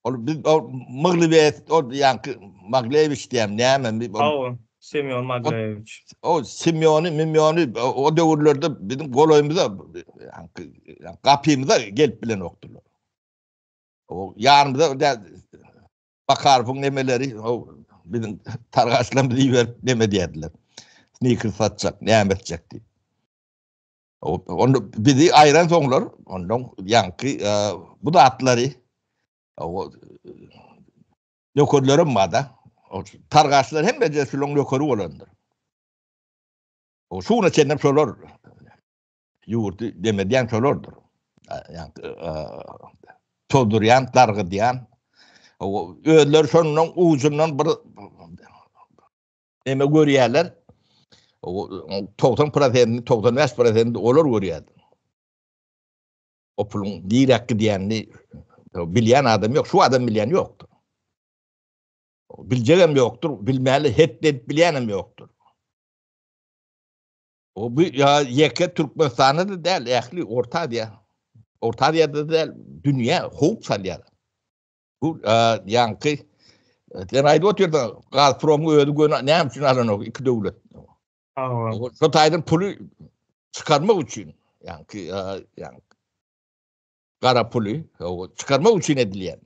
Ol biz o Myglybeýet o ýaňky Maglewiç diýem näme? Hawa, Semyon Maglewiç. O Semyony, Mimyony o döwürlerde biziň golaýymyza ýaňky gapymyza gelip bilenokdylar. O ýanymyza Bakarowyň nemeleri o biziň targaçlarymyzy iberip neme diýerdiler. Snickers satjak, näme etjek diýip. Onu bizi aýran soňlar, ondan ýaňky e, bu zatlary o nökerlerim bar-da. O targaçlar hemme şularyň nökeri bolandyr. O şuna çenli şolar ýurdy demedýän şolardyr. Tozdurýan, dargydýan. Özleri şondan ujundan bir neme görýärler. 90 prosentini, 95 prosentini olar görýär. O puluň nirä gidýänini bilýän adam ýok. Şu adam bilýän ýokdur. Biljegem ýokdur, bilmäli het edip bilýänem ýokdur. O bu ýa ýeke Türkmenistanda da däl, ähli Orta Aziýa. Orta Aziýada da däl, dünýä howp salýar. Bu ýaňky sen aýdyp otyrdyň, Gazpromyň özi göni näme üçin alanok iki döwlet. Hawa. Şo taýdan puly çykarmak üçin, ýaňky ýaňky gara puly çykarmak üçin edilýär.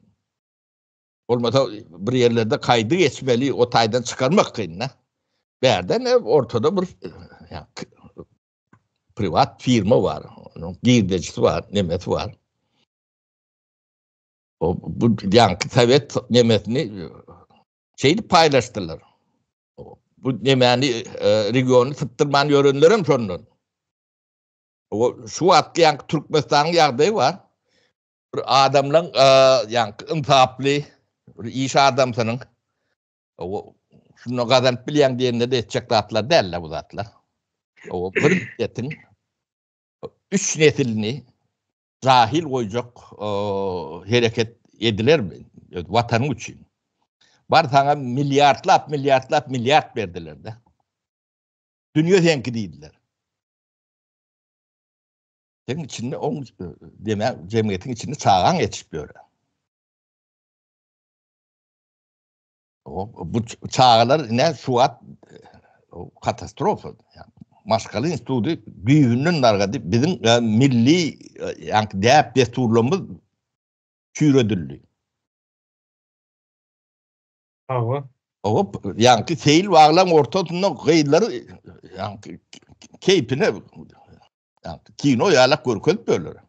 Bolmasa bir ýerlerde kaýdy geçmeli, o taýdan çykarmak kyn-da. Bärde ne ortada bir privat firma bar. Onuň girdejisi bar, nemesi bar. O bu ýaňky sowet nemesini şeýdip paýlaşdylar. Bu nemäni e, regiony sypdyrman ýörenlerem şondan. O şu wagtky ýaňky Türkmenistanyň ýagdaýy bar. Bir adamlaň ýaňky ynsaply bir iş adamsynyň şunda gazanyp bilýäň diýende de etjek zatlar däl-de bu zatlar. O bir milletiň üç neslini jahil goýjak hereket edilermi? Watanyň üçin. Bar saňa milliardlap, milliardlap, milliard berdiler-de. Dünýe seňki diýdiler. Seň içinde oň deme jemgyýetiň içinde çagaň ýetişip ýör. Bu çagalar ine şu wagt katastrofa. Maşgala instituty düýbünden dargady. Biziň milli ýaňky däp-dessurlarymyz çüýredildi. Hawa. Hawa, ýaňky seýil baglaryň ortasynda gyzlary ýaňky keýpine ýaňky kino ýalak görkezip ýörler.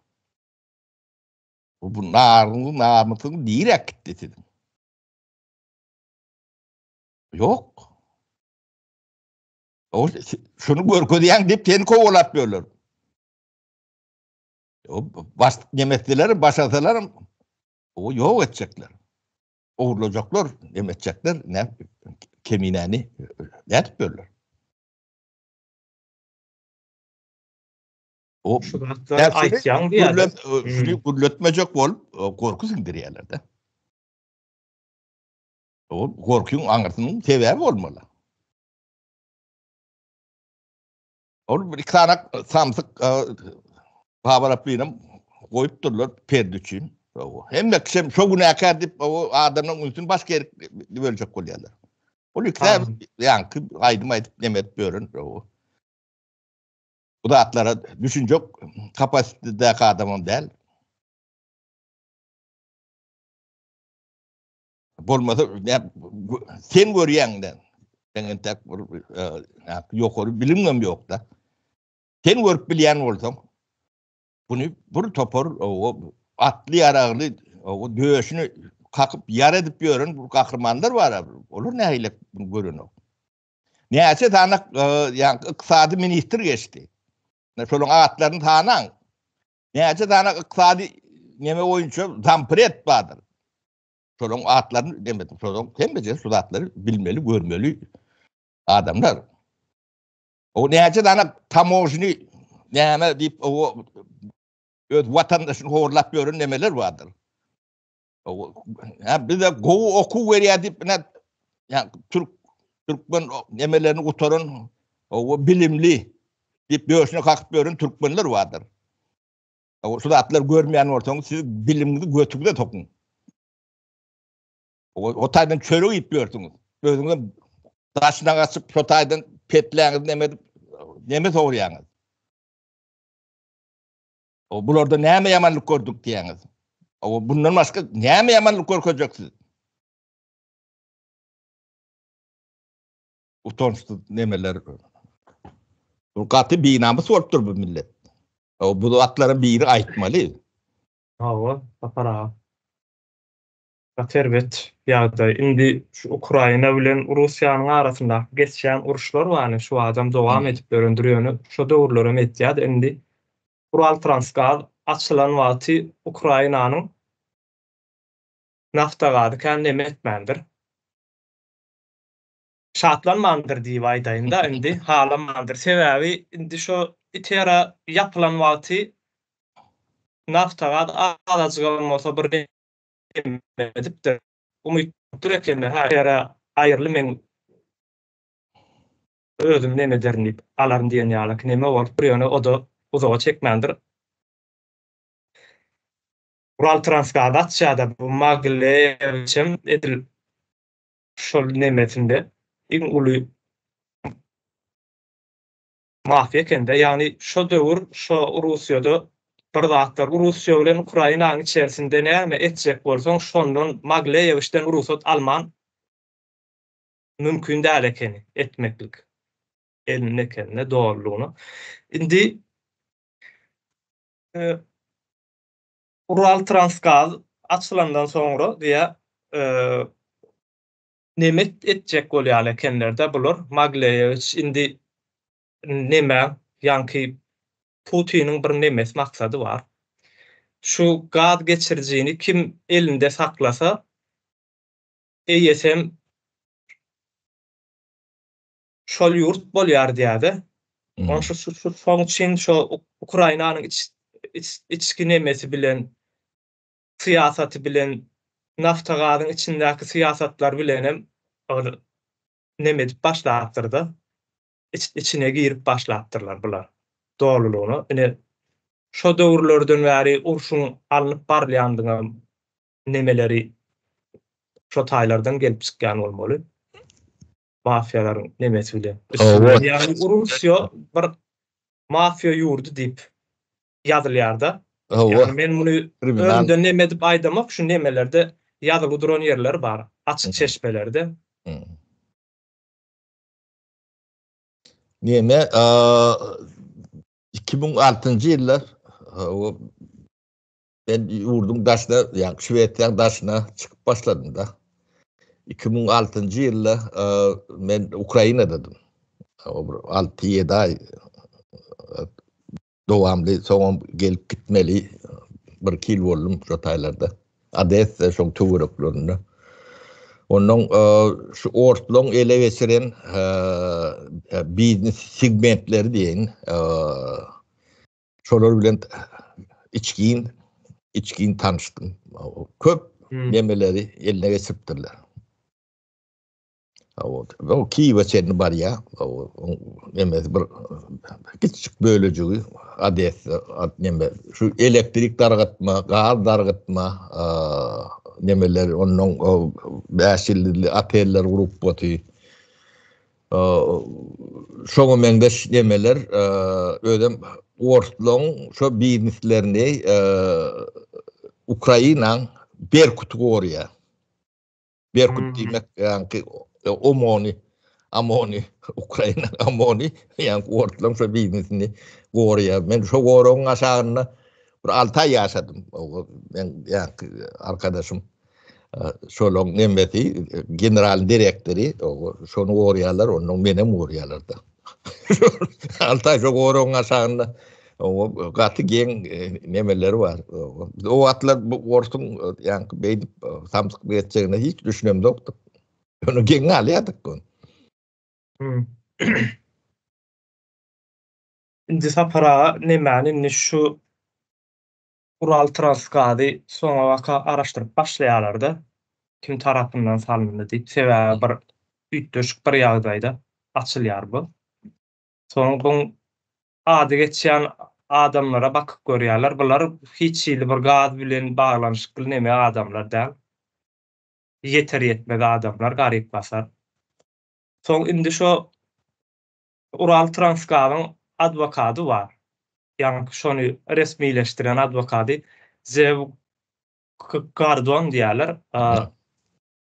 Bu naryň namysyň nirä gitdi siziň? Ýok. O şuny görkezýäň diýip seni kowalap ýörler. O baş nemetseler, başarsalar o ýok etjekler. Ogurlajaklar, neme etjekler, ne keminäni nädip ýörler? O şu zatlary aýtýaň diýýärler. Şuny gürletmejek bolup gorky siňdirýärler-de. O gorkyň aňyrsynyň sebäbi bolmaly. Ol bir iki sany samsyk Babaraplyny goýupdyrlar perde üçin. Hemme kişi şo günäkär diýip o adamlaryň ünsüni başga ýere böljek bolýarlar. Ol iki sany ýaňky aýdym aýdyp neme edip ýören. Bu zatlara düşünjek kapasitetdäki adamam däl. Bolmasa sen görýäň-de. Sen entek bir ýokary bilimem ýok-da. Sen görüp bilýän bolsaň, buny bir topar atly ýaragly döşüni kakyp ýara edip ýören bu gahrymanlar bar. Olar nähili bunu görenok. Näçe sany ýa ykdysady ministr geçdi. Şolaryň atlaryny sanaň. Näçe sany ykdysady neme boýunça zampred bardyr. Şolaryň atlaryny demedim. Şolaryň hemmesi şu zatlary bilmeli, görmeli adamlar. O näçe sany tamožny näme diýip o öz watandaşyny horlap ýören nemeler bardyr. Ha bize gowy okuw berýär diýip ine ýa türk türkmen nemelerini gutaran o bilimli diýip döşüne kakyp ýören türkmenler bardyr. O şu zatlary görmeýän bolsaňyz siz bilimiňizi götüňize sokuň. O, o taýdan çörek iýip ýörsüňiz. Özüňiz daşyna gaçyp şo taýdan petläňiz neme edip neme sogurýaňyz. O bularda näme ýamanlyk gördük diýýäňiz. O bundan başga näme ýamanlyk görkezjeksiz? Utançsyz nemeler. Bu gaty binamys bolupdyr bu millet. O bu zatlara biri aýtmaly. Hawa, Sapar aga. Gaty erbet ýagdaý. Indi şu Ukraina bilen Russiýanyň arasyndaky geçýän uruşlar bar, ine şu badam dowam edip ýörendir, ýöne şo döwürlerem etýärdi. Indi Uraltransgaz açylan wagty Ukrainanyň naftagazy kän neme etmändir. Şatlanmandyr diýip aýdaýyn-da indi, halamandyr. Sebäbi indi şo ITER-a ýapylan wagty naftagaz azajygam bolsa bir neme edipdir. Umytdyr ekeni, hä ITER-a aýyrly meň özüm neme ederin diýip, alaryn diýen ýalyky neme bolupdyr, ýöne o-da uzaga çekmändir. Uraltransgaz açýar-da bu Maglewiçem edil şol nemesinde iň uly mafiýa ekende, ýagny şo döwür şo Russiýada bir zatlar Russiýa bilen Ukrainanyň içerisinde näme etjek bolsaň şondan Magleýewiçden rugsat alman mümkin däl ekeni etmeklik. Elinde ekeninde dolulygyna. Indi Uraltransgaz açylandan soňra diýä neme etjek bolýan ekenlerde bular Magleýewiç indi neme ýaňky Putiniň bir nemesi maksady bar. Şu gaz geçirijini kim elinde saklasa eýesem şol ýurt bolýar diýýärde. Onuň şu şu şu şoň üçin şo Ukrainanyň iç iç içki nemesi bilen syýasaty bilen nafta-gazyň içindäki syýasatlar bilenem ol neme edip başlapdyrda. Iç içine girip başlapdyrlar bular dolulygyna. Ine şo döwürlerden bäri urşuň alnyp barylýandygyny nemeleri. Şo taýlardan gelip çykýan bolmaly. Mafiýalaryň nemesi bilen. Üstünden ýagny Russiýa bir mafiýa ýurdy diýip ýazylýar-da. Ýagny men muny öňden neme edip aýdamok, şu nemelerde ýazyly duran ýerler bar, açyk çeşmelerde. Neme, 2006-njy ýylda Men ýurduň daşyna, ýagny Şwesiýanyň daşyna çykyp başladym-da. 2006-njy ýylda men Ukrainadadym. O bir 6-7 aý dowamly, soňam gelip gitmeli bir iki ýyl boldum şo taýlarda. Odessa şoň töwereklerinde. Ondan şu orslaň ele geçiren biznes segmentleri diýeýin, Şolar bilen içgin içgin tanyşdym. Köp hmm. nemeleri eline geçiripdirler. O Kiýewe çenli barýar. O nemesi bir kiçijik bölejigi Odessa neme şu elektrik dargatma, gaz dargatma nemeler ondan 5 ýylly oteller gruppasy Şoňa meňzeş nemeler özem orslaň şo bizneslerini Ukrainaň Berkuty gorýar. Berkut diýmek ýaňky OMON-y, AMON-y, Ukraina OMON-y, ýaňky orslaň şo biznesini gorýar. Men şo goragyň aşagynda bir 6 aý ýaşadym. Men ýaňky arkadaşym Şolaň nemesi, general direktory, şony gorýarlar, ondan menem gorýarlar-da. Altaý şo goragyň aşagynda gaty geň nemeleri bar. O wagtlar bu orsuň ýaňky beýdip samsyk etjegine hiç düşünemzokdyk. Ýöne geň galýardyk. Indi Sapar aga nemäni indi şu Uraltransgazy soňabaka araşdyryp başlaýarlar-da, kim tarapyndan salyndy diýip, sebäbi bir üýtgeşik bir ýagdaýda açylýar bu. Soň buň ady geçýän adamlara bakyp görýärler, bular hiç hili bir gaz bilen baglanyşykly neme adamlar däl. Ýeter-ýetmez adamlar, garyp-gasar. Soň indi şo Uraltransgazyň adwokady bar. Ýaňky şony resmileşdiren adwokady Zew Gardon diýýärler.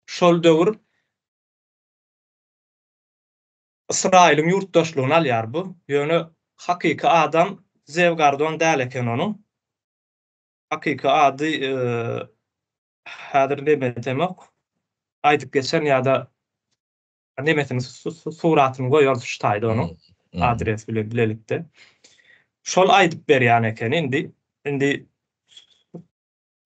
Şol döwür Ysraýylyň ýurtdaşlygyny alýar bu. Ýöne hakyky adam Zew Gardon däl eken onuň. Hakyky ady häzir neme etemok. Aýdyp geçen ýa-da nemesini suratyny goýarys şu taýda onuň adres bilen bilelikde. Şol aýdyp berýän ekeni indi. Indi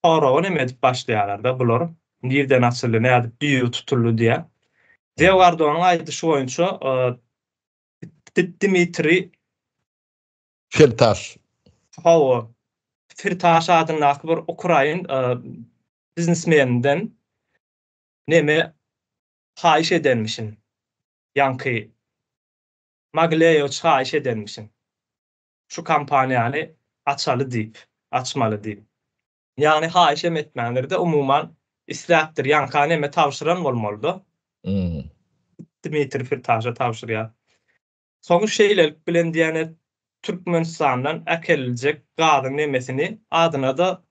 soragy neme edip başlaýarlar-da bular. Nirden açyldy, nädip düýbi tutuldy diýýär. Zewgardonyň aýdyşy boýunça Dmitriý Firtaş. Hawa. Firtaş adyndaky bir ukrain biznesmeninden neme haýyş edenmişin. Ýaňky Magleýowiç haýyş edenmişin. Şu kompaniýany açaly diýip, açmaly diýip. Ýagny haýyş hem etmändir-de, umuman isläpdir. Ýaňka neme tabşyran bolmaly-da. Dmitriý Firtaşa tabşyrýar. Soň şeýlelik bilen diýene Türkmenistandan äkeliljek gazyň nemesini adyna-da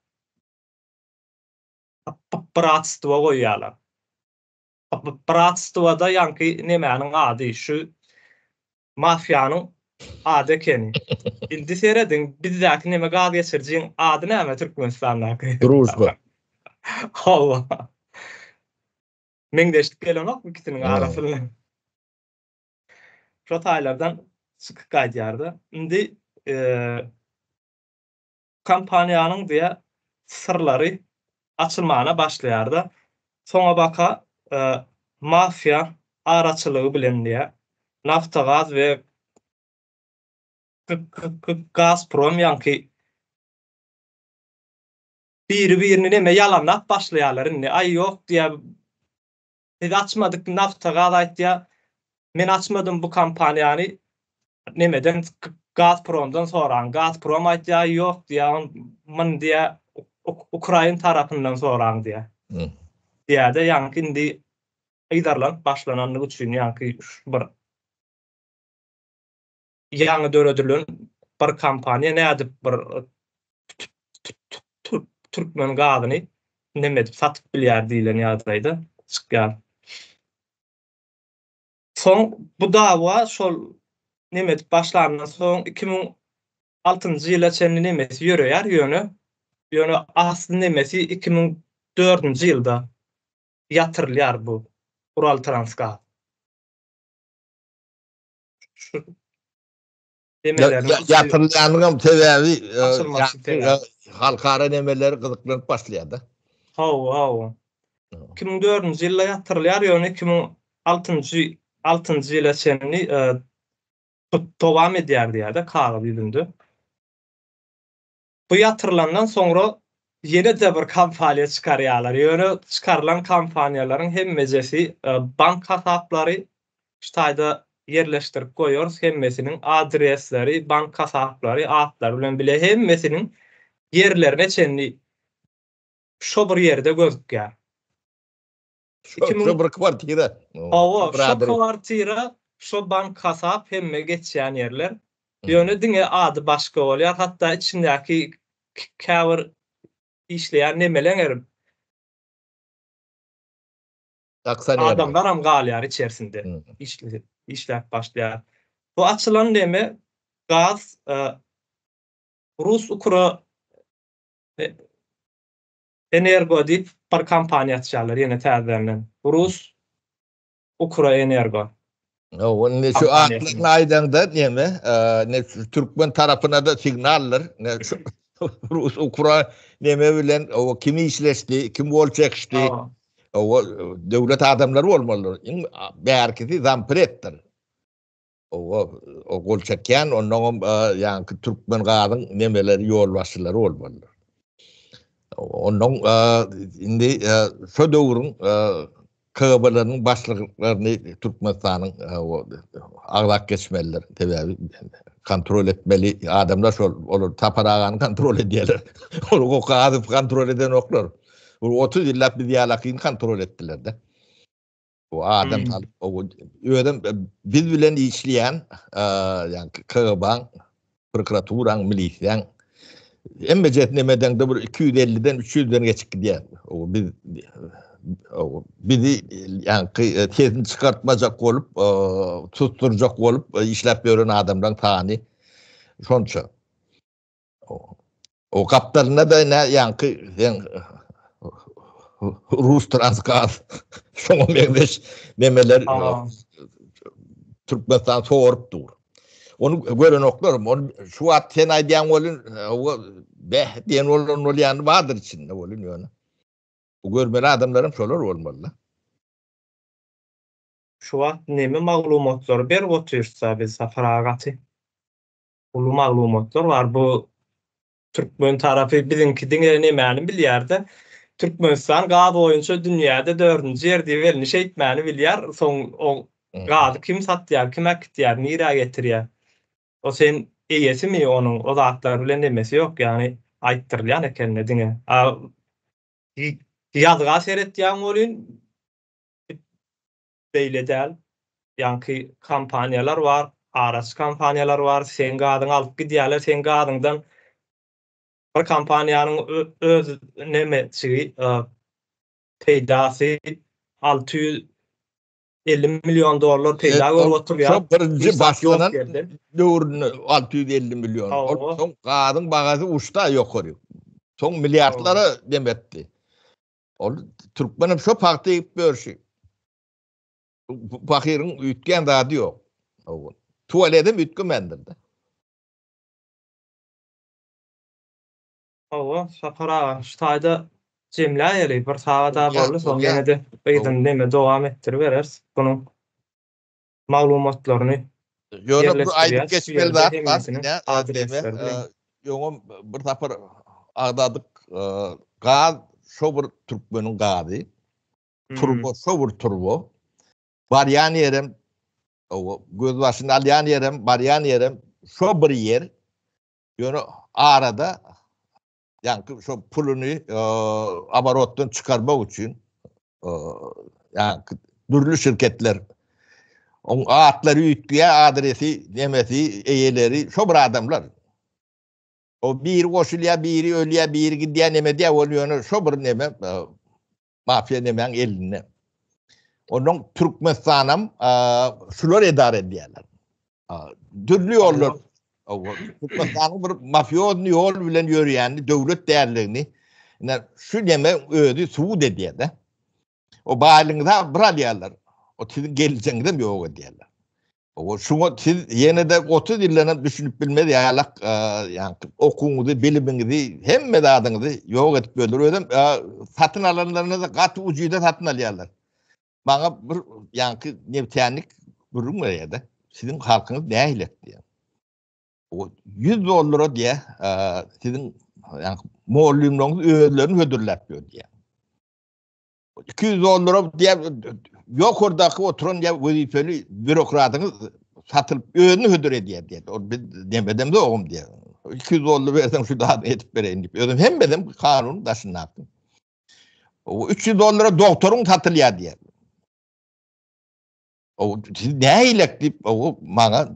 Bratstwo goýýarlar. Bratstwoda ýaňky nemäniň ady, şu mafiýanyň ady ekeni. Indi serediň, bizdäki neme gaz geçirijiň ady näme Türkmenistandaky? Družba. Hawa. Meňzeşlik gelenokmy ikisiniň arasynda? Şo taýlardan çykyp gaýdýar-da. Indi kompaniýanyň diýä syrlary açylmana başlaýar-da, soňabaka mafiýa araçylygy bilen diýä Naftogaz we Gazprom ýaňky biri-birini neme ýalanlap başlaýarlar indi, aý ýok diýä Biz açmadyk Naftogaz aýtýa men açmadym bu kompaniýany nemeden Gazpromdan soraň Gazprom aýtýa ýok diýä muny diýä Ukrain tarapyndan soraň diýä. Diýýär-de, ýaňky indi yzarlanyp başlananlygy üçin ýaňky bir ýaňy döredilen bir kompaniýa nädip bir türkmen gazyny neme edip satyp bilýär diýlen ýagdaýda çykýar. Soň bu dawa şol neme edip başlandan soň 2006-njy ýyla çenli nemesi ýöreýär ýöne ýöne asly nemesi 2004-nji ýylda ýatyrylýar bu Uraltransgaz. Şu demeleriň ýatyrylýanynyň sebäbi halkara nemeleri gyzyklanyp başlaýar-da. Hawa, hawa. 2004-nji ýylda ýatyrylýar, ýöne 2006-njy altynjy ýyla çenli dowam edýär diýýär-de kagyz ýüzünde. Bu ýatyrylandan soňra ýene-de bir kompaniýa çykarýarlar. Ýöne çykarylan kompaniýalaryň hemmejesi bank hasaplary şu taýda ýerleşdirip goýarys hemmesiniň adresleri, bank hasaplary, atlary bilen bile hemmesiniň ýerlerine çenli şo bir ýerde gözükýär. Şo bir kwartira. Hawa, şo kwartira, şo bank hasap hemme geçýän ýerler. Ýöne diňe ady başga bolýar. Hatda içindäki käbir işleýän nemeleňer adamlaram galýar içerisinde. Işläp başlaýar. Bu açylan neme gaz rus ukra Energo diýip bir kompaniýa açýarlar ýene täzeden. Rus Ukroenergo. Hawa, indi şu atlaryny aýdaňda neme, ne türkmen tarapyna-da signaldyr. Ne şu Rus Ukra neme bilen o kim işleşdi, kim gol çekişdi. O döwlet adamlary bolmalydyr. Iň bärkisi zampreddir. Owa, o gol çekýän, onnoňam ýaňky türkmen gazyň nemeleri ýolbaşçylary bolmalydyr. Onnoň indi şo döwrüň KGB-leriniň başlyklaryny Türkmenistanyň agzap geçmelidir. Sebäbi kontrol etmeli adamlar şol, olar Sapar agany kontrol edýärler. Ol o gazy kontrol edenoklar. 30 ýyllap biz ýalakyny kontrol etdiler-de. O adam hmm. salyp, o özüm e, biz bilen işleýän, e, ýani KGB-nyň, prokuraturaň, milisiýaň hemme nemeden de bir 250-den 300-den geçip gidýär. O biz o bizi ýani e, sesini çykartmajak bolup, susturjak bolup işläp ýören adamlaryň sany şonça. O gapdalynda da ne ýaňky sen Rus Transgaz şoňa meňzeş nemeler Türkmenistan sorup dur. Onu görenoklar. Onu şu wagt sen aýdýan welin beh diýen bolan bolýany bardyr içinde welin ýöne. Bu görmeli adamlaryň şolar bolmaly. Şu wagt neme maglumatlary berip otyrsa biz Sapar aga gaty. Uly maglumatlar bar. Bu türkmen tarapy biziňki diňe nemäni bilýär-de, Türkmenistan gaz boýunça dünýäde dördünji ýer diýip elini şeýtmäni bilýär. Soň o gazy kim satýar, kim äkitýär, nirä getirýär? O sen eýesimi onuň o zatlar bilen nemesi ýok, ýagny aýtdyrylýan ekeni diňe. A ýazga seretýäň welin beýle däl. Ýaňky kompaniýalar bar, araçy kompaniýalar bar, seň gazyňy alyp gidýärler, seň gazyňdan bir kompaniýanyň öz nemejigi peýdasy 650 million dollar peýda görüp oturýar. Şo birinji başlanan döwründe 650 million. Ol soň gazyň bagasy uçdy ýokary. Soň milliardlara demetdi. Ol türkmenem şo pagta egip ýörşi. Pahyryň üýtgän zady ýok. Tualedem üýtgemändir-de. Hawa, Sapar aga, şu taýda jemläýeli, bir sagat-a boldy, soň ýene-de yzyny neme dowam etdiribereris. Bunuň maglumatlaryny Ýöne bu aýdyp geçmeli zat bar, ine, ýoňam bir sapar agzadyk, gaz şo bir türkmeniň gazy, turba şo bir turba, barýan ýerem, gözbaşyny alýan ýerem, barýan ýerem şo bir ýer, ýöne arada ýaňky şo puluny oborotdan çykarmak üçin. Ýa dürli şirketler. Oň atlary üýtgeýär, adresi, nemesi, eýeleri şo bir adamlar. O biri goşulýar, biri ölýär, biri gidýär, neme edýär, ol ýöne şo bir neme mafiýa nemäň elinde. Ondan Türkmenistanam şular edara edýärler. Dürli ýollar. Türkmenistanyň bir mafiozny ýol bilen ýörýänini, döwlet däldigini ine şu neme özi subut edýär-de. O baýlygyňyzy bir alýarlar. O siziň geljegiňizem ýok edýärler. O şuňa siz ýene-de 30 ýyldan hem düşünip bilmez ýalak, ýa-ni okuwyňyzy, bilimiňizi, hemme zadyňyzy ýok edip böler. Özem satyn alanlaryny gaty ujyza satyn alýarlar. Maňa bir ýaňky nebtänlik gürrüň berýär-de, siziň halkyňyz nähili diýýär. O 100 dollara diýýär, siziň ýaňky mugallymlaryňyz özlerini hödürläp ýör diýýär. 200 dollara diýýär, ýokardaky oturan diýýär wezipeli býurokratyňyz satylyp özüni hödür edýär diýýär. Ol biz demedem zogum diýýär. 200 dollar berseň şu zadyny edip bereýin diýip. Özüm hemmesem kanunyň daşyndaky. O 300 dollara doktoryň satylýar diýýär. O siz nähilek diýip, o maňa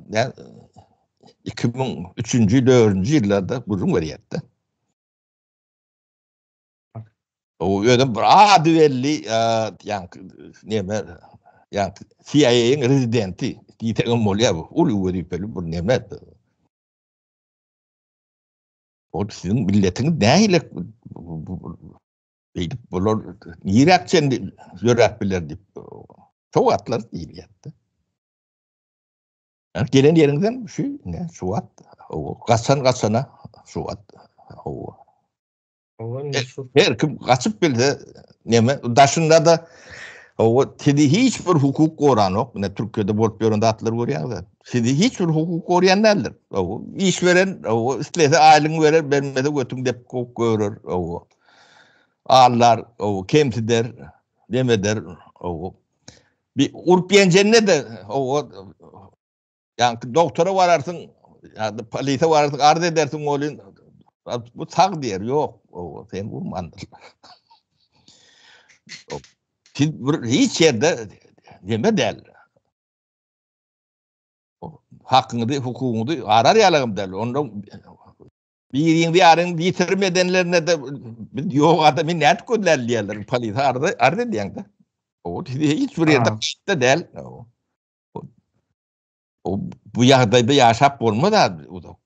2003-nji, 4-nji ýyllarda gürrüň berýärdi. O özüm bir ady belli, ýaňky neme, ýaňky CIA-nyň rezidenti diýsegem bolýar bu. Uly wezipeli bir neme. Ol siziň milletiňiz nähili beýdip bular niräk çenli ýöräp biler diýip şo wagtlar diýilýärdi. Yani gelen ýeriňizem şu ne şu wagt gaçan gaçana şu wagt hawa. Her kim gaçyp bilse neme daşynda da o sizi hiç bir hukuk goranok. Ne Türkiýede bolup ýören zatlary görýäňiz. Sizi hiç bir hukuk goraýan däldir. O iş beren, o islese aýlygyňy berer, bermese götüň dep kowup görer. O allar, o kemsider, neme eder. O bir urup ýenjende de o Ýaňky doktora bararsyň, ýa-da polise bararsyň, arz edersiň welin, bu sag diýer, ýok, o sen urmandyr. Siz bir hiç ýerde neme däl. Hakyňyzy, hukugyňyzy arar ýalagym däl. Onda biriňizi ýaryňyzy ýitirim edenlerine-de biz ýok adamy nädip gözläli diýerler. Polise arz arz edýäň-de. O hiç bir ýerde kişi däl. Bu ýagdaýda ýaşap bolmaz abi uzak.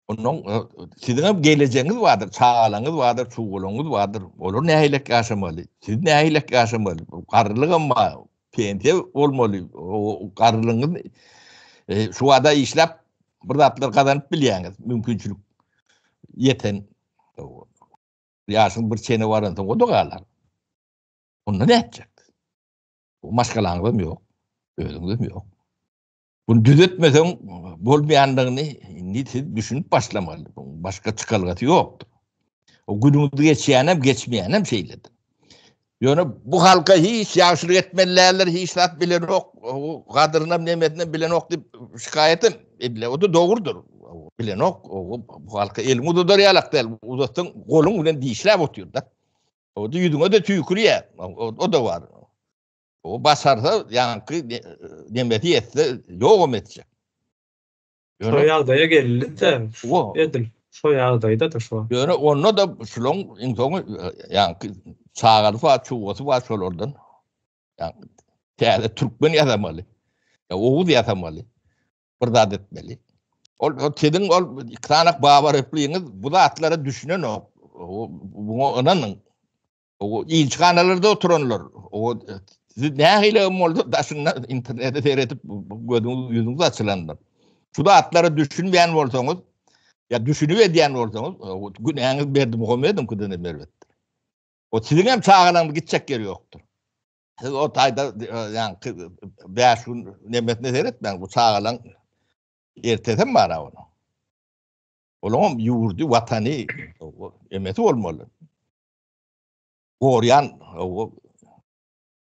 Ondan e, siziň hem gelejegiňiz bardyr, çagalaryňyz bardyr, çuwalaryňyz bardyr. Olar nähilek ýaşamaly? Siz nähilek ýaşamaly? Garrylyk hem bar, pensiýa bolmaly. O garrylygyňyz e, şu wada işläp bir zatlar gazanyp bilýäňiz, mümkinçilik ýeten. Ýaşyň bir çene baransoň o da galar. Onda nätjek? Maşgalaňyzam ýok, özüňizem ýok. Bunu düzetmeseň bolmaýandygyny indi siz düşünip başlamaly. Başga çykalgasy ýokdur. O günüňiz geçýänem, geçmeýänem şeýledir. Ýöne bu halka hiç ýagşylyk etmeli däldir, hiç zat bilenok, gadyrynam nemesinem bilenok diýip şikaýat hem edilýär. O da dogrudyr. Bilenok, bu halka eliňi uzadar ýalak däl. Uzatsaň goluň bilen dişläp otyr-da. O da ýüzüňe de tüýkürýär. O da bar. O basarsa ýaňky nemesi ýetse ýogam etjek. Şo ýagdaýa geldi-de. Edil şo ýagdaýda-da şo. Ýöne onda da şulaň iň soňy ýaňky çagalysy bar, çuwasy bar şolardan. Ýaňky täze türkmen ýasamaly. Oguz ýasamaly. Bir zat etmeli. Ol siziň ol iki sany baba repliňiz bu zatlara düşünenok. Buňa ynanyň. O ilçihanalarda oturanlar, o siz nähili hem bolsa daşyndan internete seredip gözüňiz ýüzüňiz açylandyr. Şu zatlara düşünmeýän bolsaňyz, ýa düşünip edýän bolsaňyz, günäňiz Berdimuhamedowyňkydan hem erbetdir. O siziň hem çagalaryňyz gitjek ýeri ýokdur. Siz o taýda ýaňky 5 gün nemesine seretmäň, bu çagalaň ertesem bar onuň. Olaň ýurdy, watany emesi bolmaly. Gorýan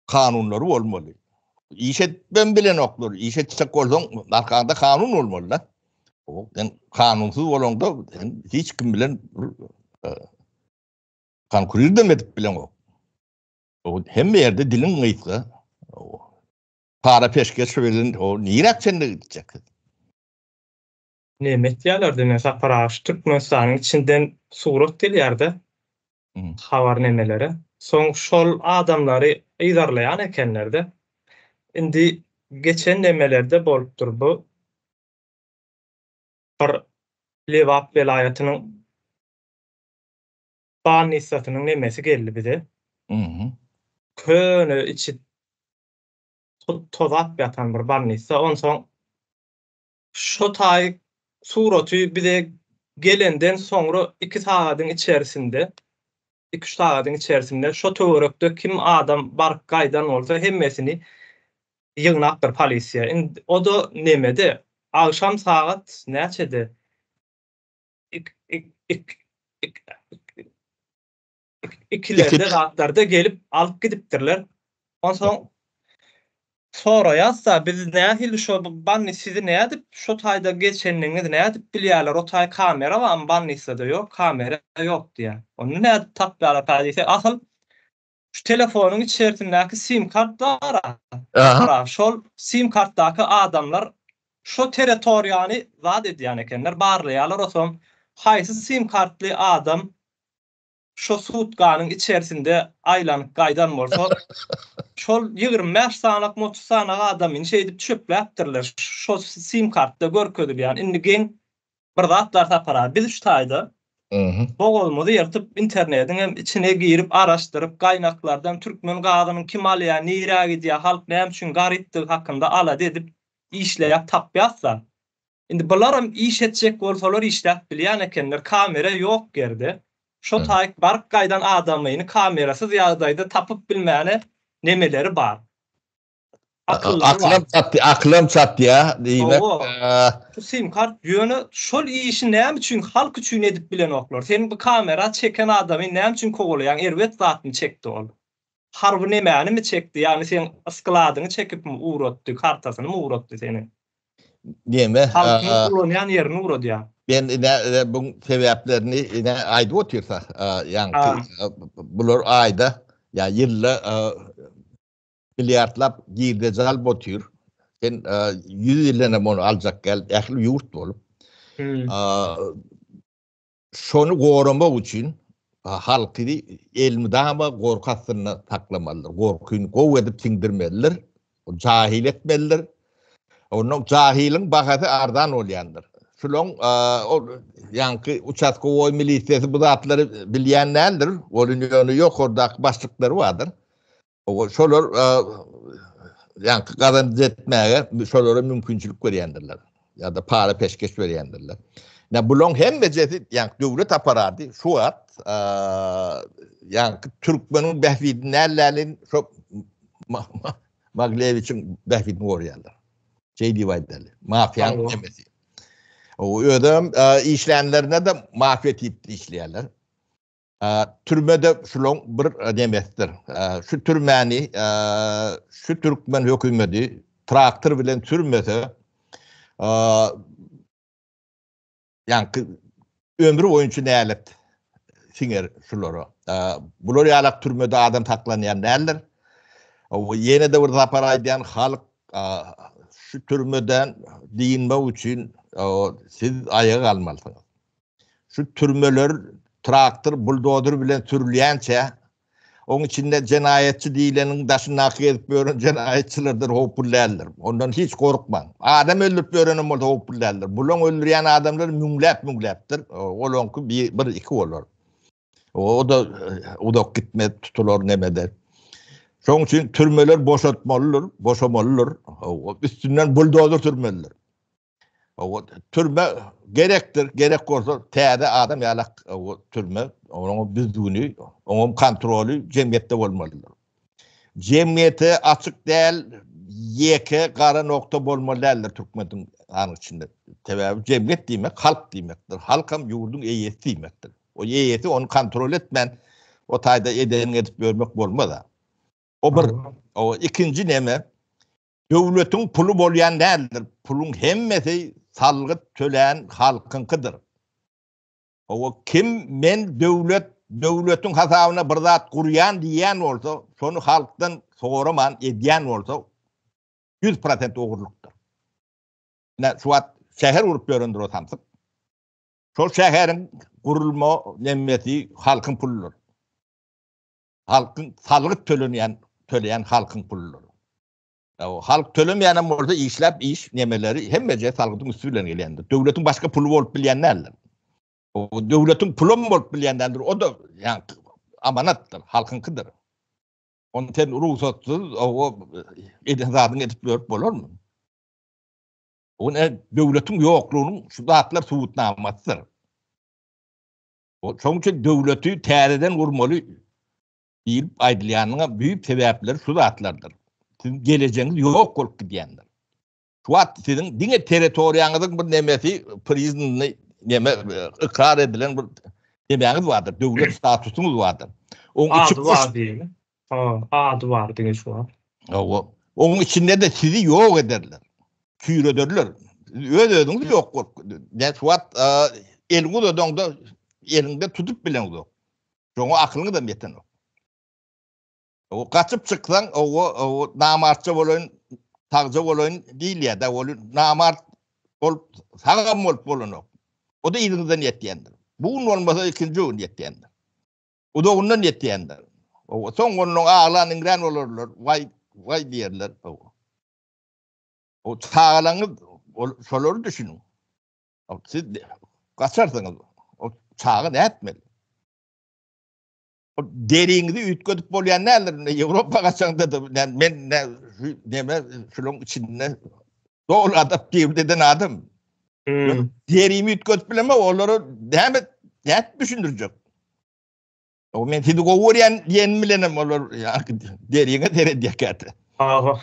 kanunlary bolmaly. Iş etmem bilenoklar. Iş etjek bolsaň, arkaňda kanun bolmaly da. Sen kanunsyz bolaňda sen hiç kim bilen konkurir edip bileňok. Hemme ýerde diliň gysga. Para peşgeş bilen o niräk çenli gitjek siz? Neme etýärler diýme Sapar aga şu Türkmenistanyň içinden surat gelýärde habar nemelere. Soň şol adamlary yzarlaýan ekenlerde. Indi geçen nemelerde bolupdyr bu. Bir Lebap welaýatynyň balnissasynyň nemesi geldi bize. Köne içi tozap ýatan bir balnissa. Onsoň şo taýy suraty bize gelenden soňra iki sagadyň içerisinde, iki-üç sagadyň içerisinde şo töwerekde kim adam baryp gaýdan bolsa hemmesini ýygnapdyr polisiýa. Indi o-da nemede, agşam sagat näçede? Ikilerde zatlarda gelip alyp gidipdirler. Onsoň soraýas-da, biz nähili şo banni sizi nädip şo taýda geçenligiňizi nädip bilýärler, o taý kamera barmy bannisada ýok, kamera ýok diýýär. Onda nädip tapýarlar diýsek, asyl şu telefonyň içerisindäki sim kart bar-a, şol sim kartdaky adamlar şo territoriýany zat edýän ekenler, barlaýarlar otam haýsy sim kartly adam şo sutkanyň içerisinde aýlanyp gaýdan bolsa, şol 25 sanakmy, 30 sanak adamyny şeýdip çöpläpdirler, şo sim kartda görkezilýän. Indi geň bir zatlar tapar abi. Biz şu taýda bogazymyzy ýyrtyp, internetiň hem içine girip, araşdyryp, gaýnaklardan türkmen gazynyň kim alýar, nirä gidýär, halk näme üçin garypdygy hakynda alada edip işläp tapýas-da. Indi bularam iş etjek bolsalar işläp bilýän ekenler, kamera ýok ýerde. Şo taýyk baryp gaýdan adamyny kamerasyz ýagdaýda tapyp bilmäne nemeleri bar. Akyllary bar. Akylam çatýa diýmek. Hawa. Şu sim kart ýöne şol işi näme üçin halk üçin edip bilenoklar? Sen bu kamera çeken adamy näme üçin kowalaýaň? Erbet zatmy çekdi ol? Harby nemänimi çekdi? Ýagny seň skladyňy çekipmi ugratdy, kartasynymy ugratdy seniň? Neme? Halkyň ulanýan ýerini ugradýar. Men ine buň sebäplerini ine aýdyp otyrsa, ýaňky bular aýda ýa ýylda milliardlap girdeji alyp otyr. Sen 100 ýyldan hem ony aljak gel, ähli ýurt bolup. Şony goramak üçin halky elmydama gorky astynda saklamalydyr. Gorkyny gowy edip siňdirmelidir. Jahil etmelidir. Ondan jahylyň bahasy arzan bolýandyr. Şulaň ol ýaňky uçastkowoý milisiýasy bu zatlary bilýän däldir. Ol ýöne ýokardaky başlyklary bardyr. Şolar ýaňky gazanç etmäge şolara mümkinçilik berýändirler. Ýa-da para peşgeş berýändirler. Ýa bulaň hemmejesi ýaňky döwlet apparady şu wagt ýaňky türkmeniň bähbidini däl-de şo Maglewiçiň bähbidini gorýarlar. Şeý diýip aýdaly. Mafiýanyň hemmesi. O özem işlänlerine-de mafiýa tipli işleýärler. Türme-de şulaň bir nemesidir. Şu türmäni şu türkmen hökümeti traktor bilen sürmese, ýaňky ömri boýunça nälet siňer şulara. Bular ýalak türmede adam saklanýan däldir. Ýene-de bir sapar aýdýan, halk şu türmeden dynmak üçin siz aýaga galmalysyňyz. Şu türmeler traktor, buldozer bilen sürülýänçä, oň içinde jenaýatçy diýleniň daşyndaky gezip ýören jenaýatçylardan howply däldir. Ondan hiç gorkmaň. Adam öldürip ýörenem bolsa howply däldir. Bulaň öldürýän adamlary müňläp-müňläpdir. Olaňky bir, iki bolar. O-da uzak gitmez, tutular nemede. Şoň üçin türmeler boşatmalydyr, boşamalydyr. Üstünden buldozer sürmelidir. Türme gerekdir, gerek bolsa täze adam ýalak türme, onuň düzgüni, onuň kontroly jemgyýetde bolmalydyr. Jemgyýete açyk däl, ýeke gara nokta bolmaly däldir türkmeniň hanyň içinde. Sebäbi jemgyýet diýmek halk diýmekdir. Halk hem ýurduň eýesi diýmekdir. O eýesi ony kontrol etmän, o taýda edenini edip ýörmek bolmaz. O bir, o ikinji neme? Döwletiň puly bolýan däldir. Puluň hemmesi salgyt tölän halkyňkydyr. Hawa, kim men döwlet. döwletiň hasabyna bir zat gurýan diýýän bolsa, şony halkdan soraman edýän bolsa, 100% ogurlykdyr. Ine, şu wagt şäher gurup ýörendir o samsyk. Şol şäheriň gurulma nemmesi halkyň puludyr. Halkyň salgyt tölenýän, töleýän halkyň puludyr. Halk tölemeýänem bolsa işläp iş nemeleri hemmeje salgydyň üsti bilen gelýändir. Döwletiň başga puly bolup bilýän däldir. O döwletiň pulam bolup bilýän däldir. O da ýa amanatdyr, halkyňkydyr. Ony sen rugsatsyz o eden zadyňy edip ýörüp bolarmy? O ne döwletiň ýoklugynyň şu zatlar subutnamasydyr. Şonuň üçin döwleti täzeden gurmaly diýlip aýdylýanyň büyük sebäpleri şu zatlardyr. Siziň gelejegiňiz ýok bolup gidýändir. Şu wagt siziň diňe territoriýaňyzyň bir nemesi priznany neme ykrar edilen bir nemäňiz bardyr, döwlet statusyňyz bardyr. Oň içi ady bar diýeli. Ha, ady bar diňe şu wagt. Hawa. Oň içinde-de sizi ýok ederler. Çüýrederler. Öz özüňiz ýok bolup. Ne şu wagt eliňi uzadaňda eliňde tutup bileňzok. Şoňa akylyňyzam ýetenok. O gaçyp çyksaň, o o namartça bolaýyn, sagja bolaýyn diýilýär-de, ol namart bolup, sagam bolup bolanok. O-da yzyňyzdan ýetýändir. Bu gün bolmasa ikinji gün ýetýändir. Uzagyndan ýetýändir. O soň ondan aglan iňrän bolarlar, waý, waý diýerler. O, o çagalaryňyz ol şolary düşüniň. O siz gaçarsyňyz. O çaga nätmeli? O deriňizi üýtgedip bolýan däldir. Ýewropa gaçaňda da men ne neme şularyň içinde doly adaptiw eden adam. Hmm. Derimi üýtgedip bilemok, olara näme nädip düşündirjek? O men sizi gowy görýän diýenim bilenem olar deriňe seredýär käte. Aha.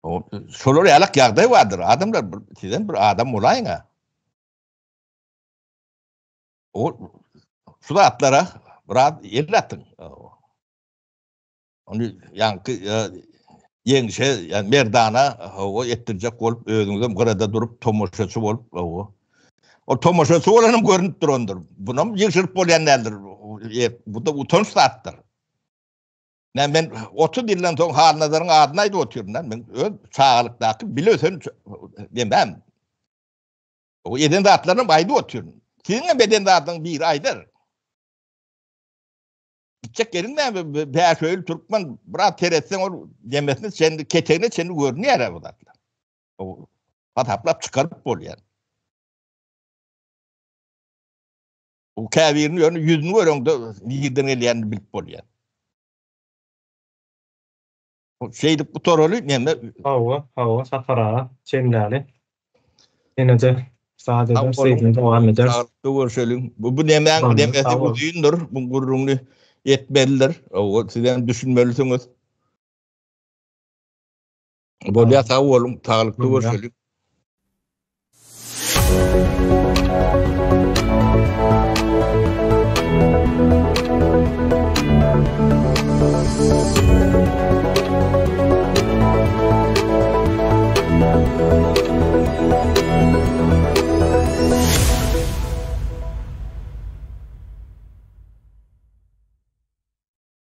O şolar ýalak ýagdaý bardyr. Adamlar sizem bir adam bolaýyň-a. O şu zatlara biraz el atyň. Ony ýaňky ýeňşe, ýa merdana hawa etdirjek bolup özüňizem gyrada durup tomaşaçy bolup hawa. O tomaşaçy bolanam görünip durandyr. Bunam ýygşyryp bolýan däldir. Bu da utanç zatdyr. Näme men 30 ýyldan soň Halnazaryň adyny aýdyp otyryn da. Men öz çagalykdaky bile ösen demem. O eden zatlaryny aýdyp otyryn. Siziň hem eden zadyň biri aýdar. Gitjek ýeriň näme? Bäş öýli türkmen biraz seretseň ol demesine çenli, ketegine çenli görünýär bu zatlar. O hasaplap çykaryp bolýar. O käbirini ýöne ýüzüni göreňde nirden gelýänini bilip bolýar. Şeýdip gutaraly neme? Hawa, hawa, Sapar aga, jemläli. Ýene-de zat ederis, yzyny dowam ederis. Saglykda görşeliň. Bu bu nemäň nemesi uzyndyr, bu gürrüňini etmelidir. Hawa, siz hem düşünmelisiňiz. Bolýar, sag boluň, saglykda görşeliň.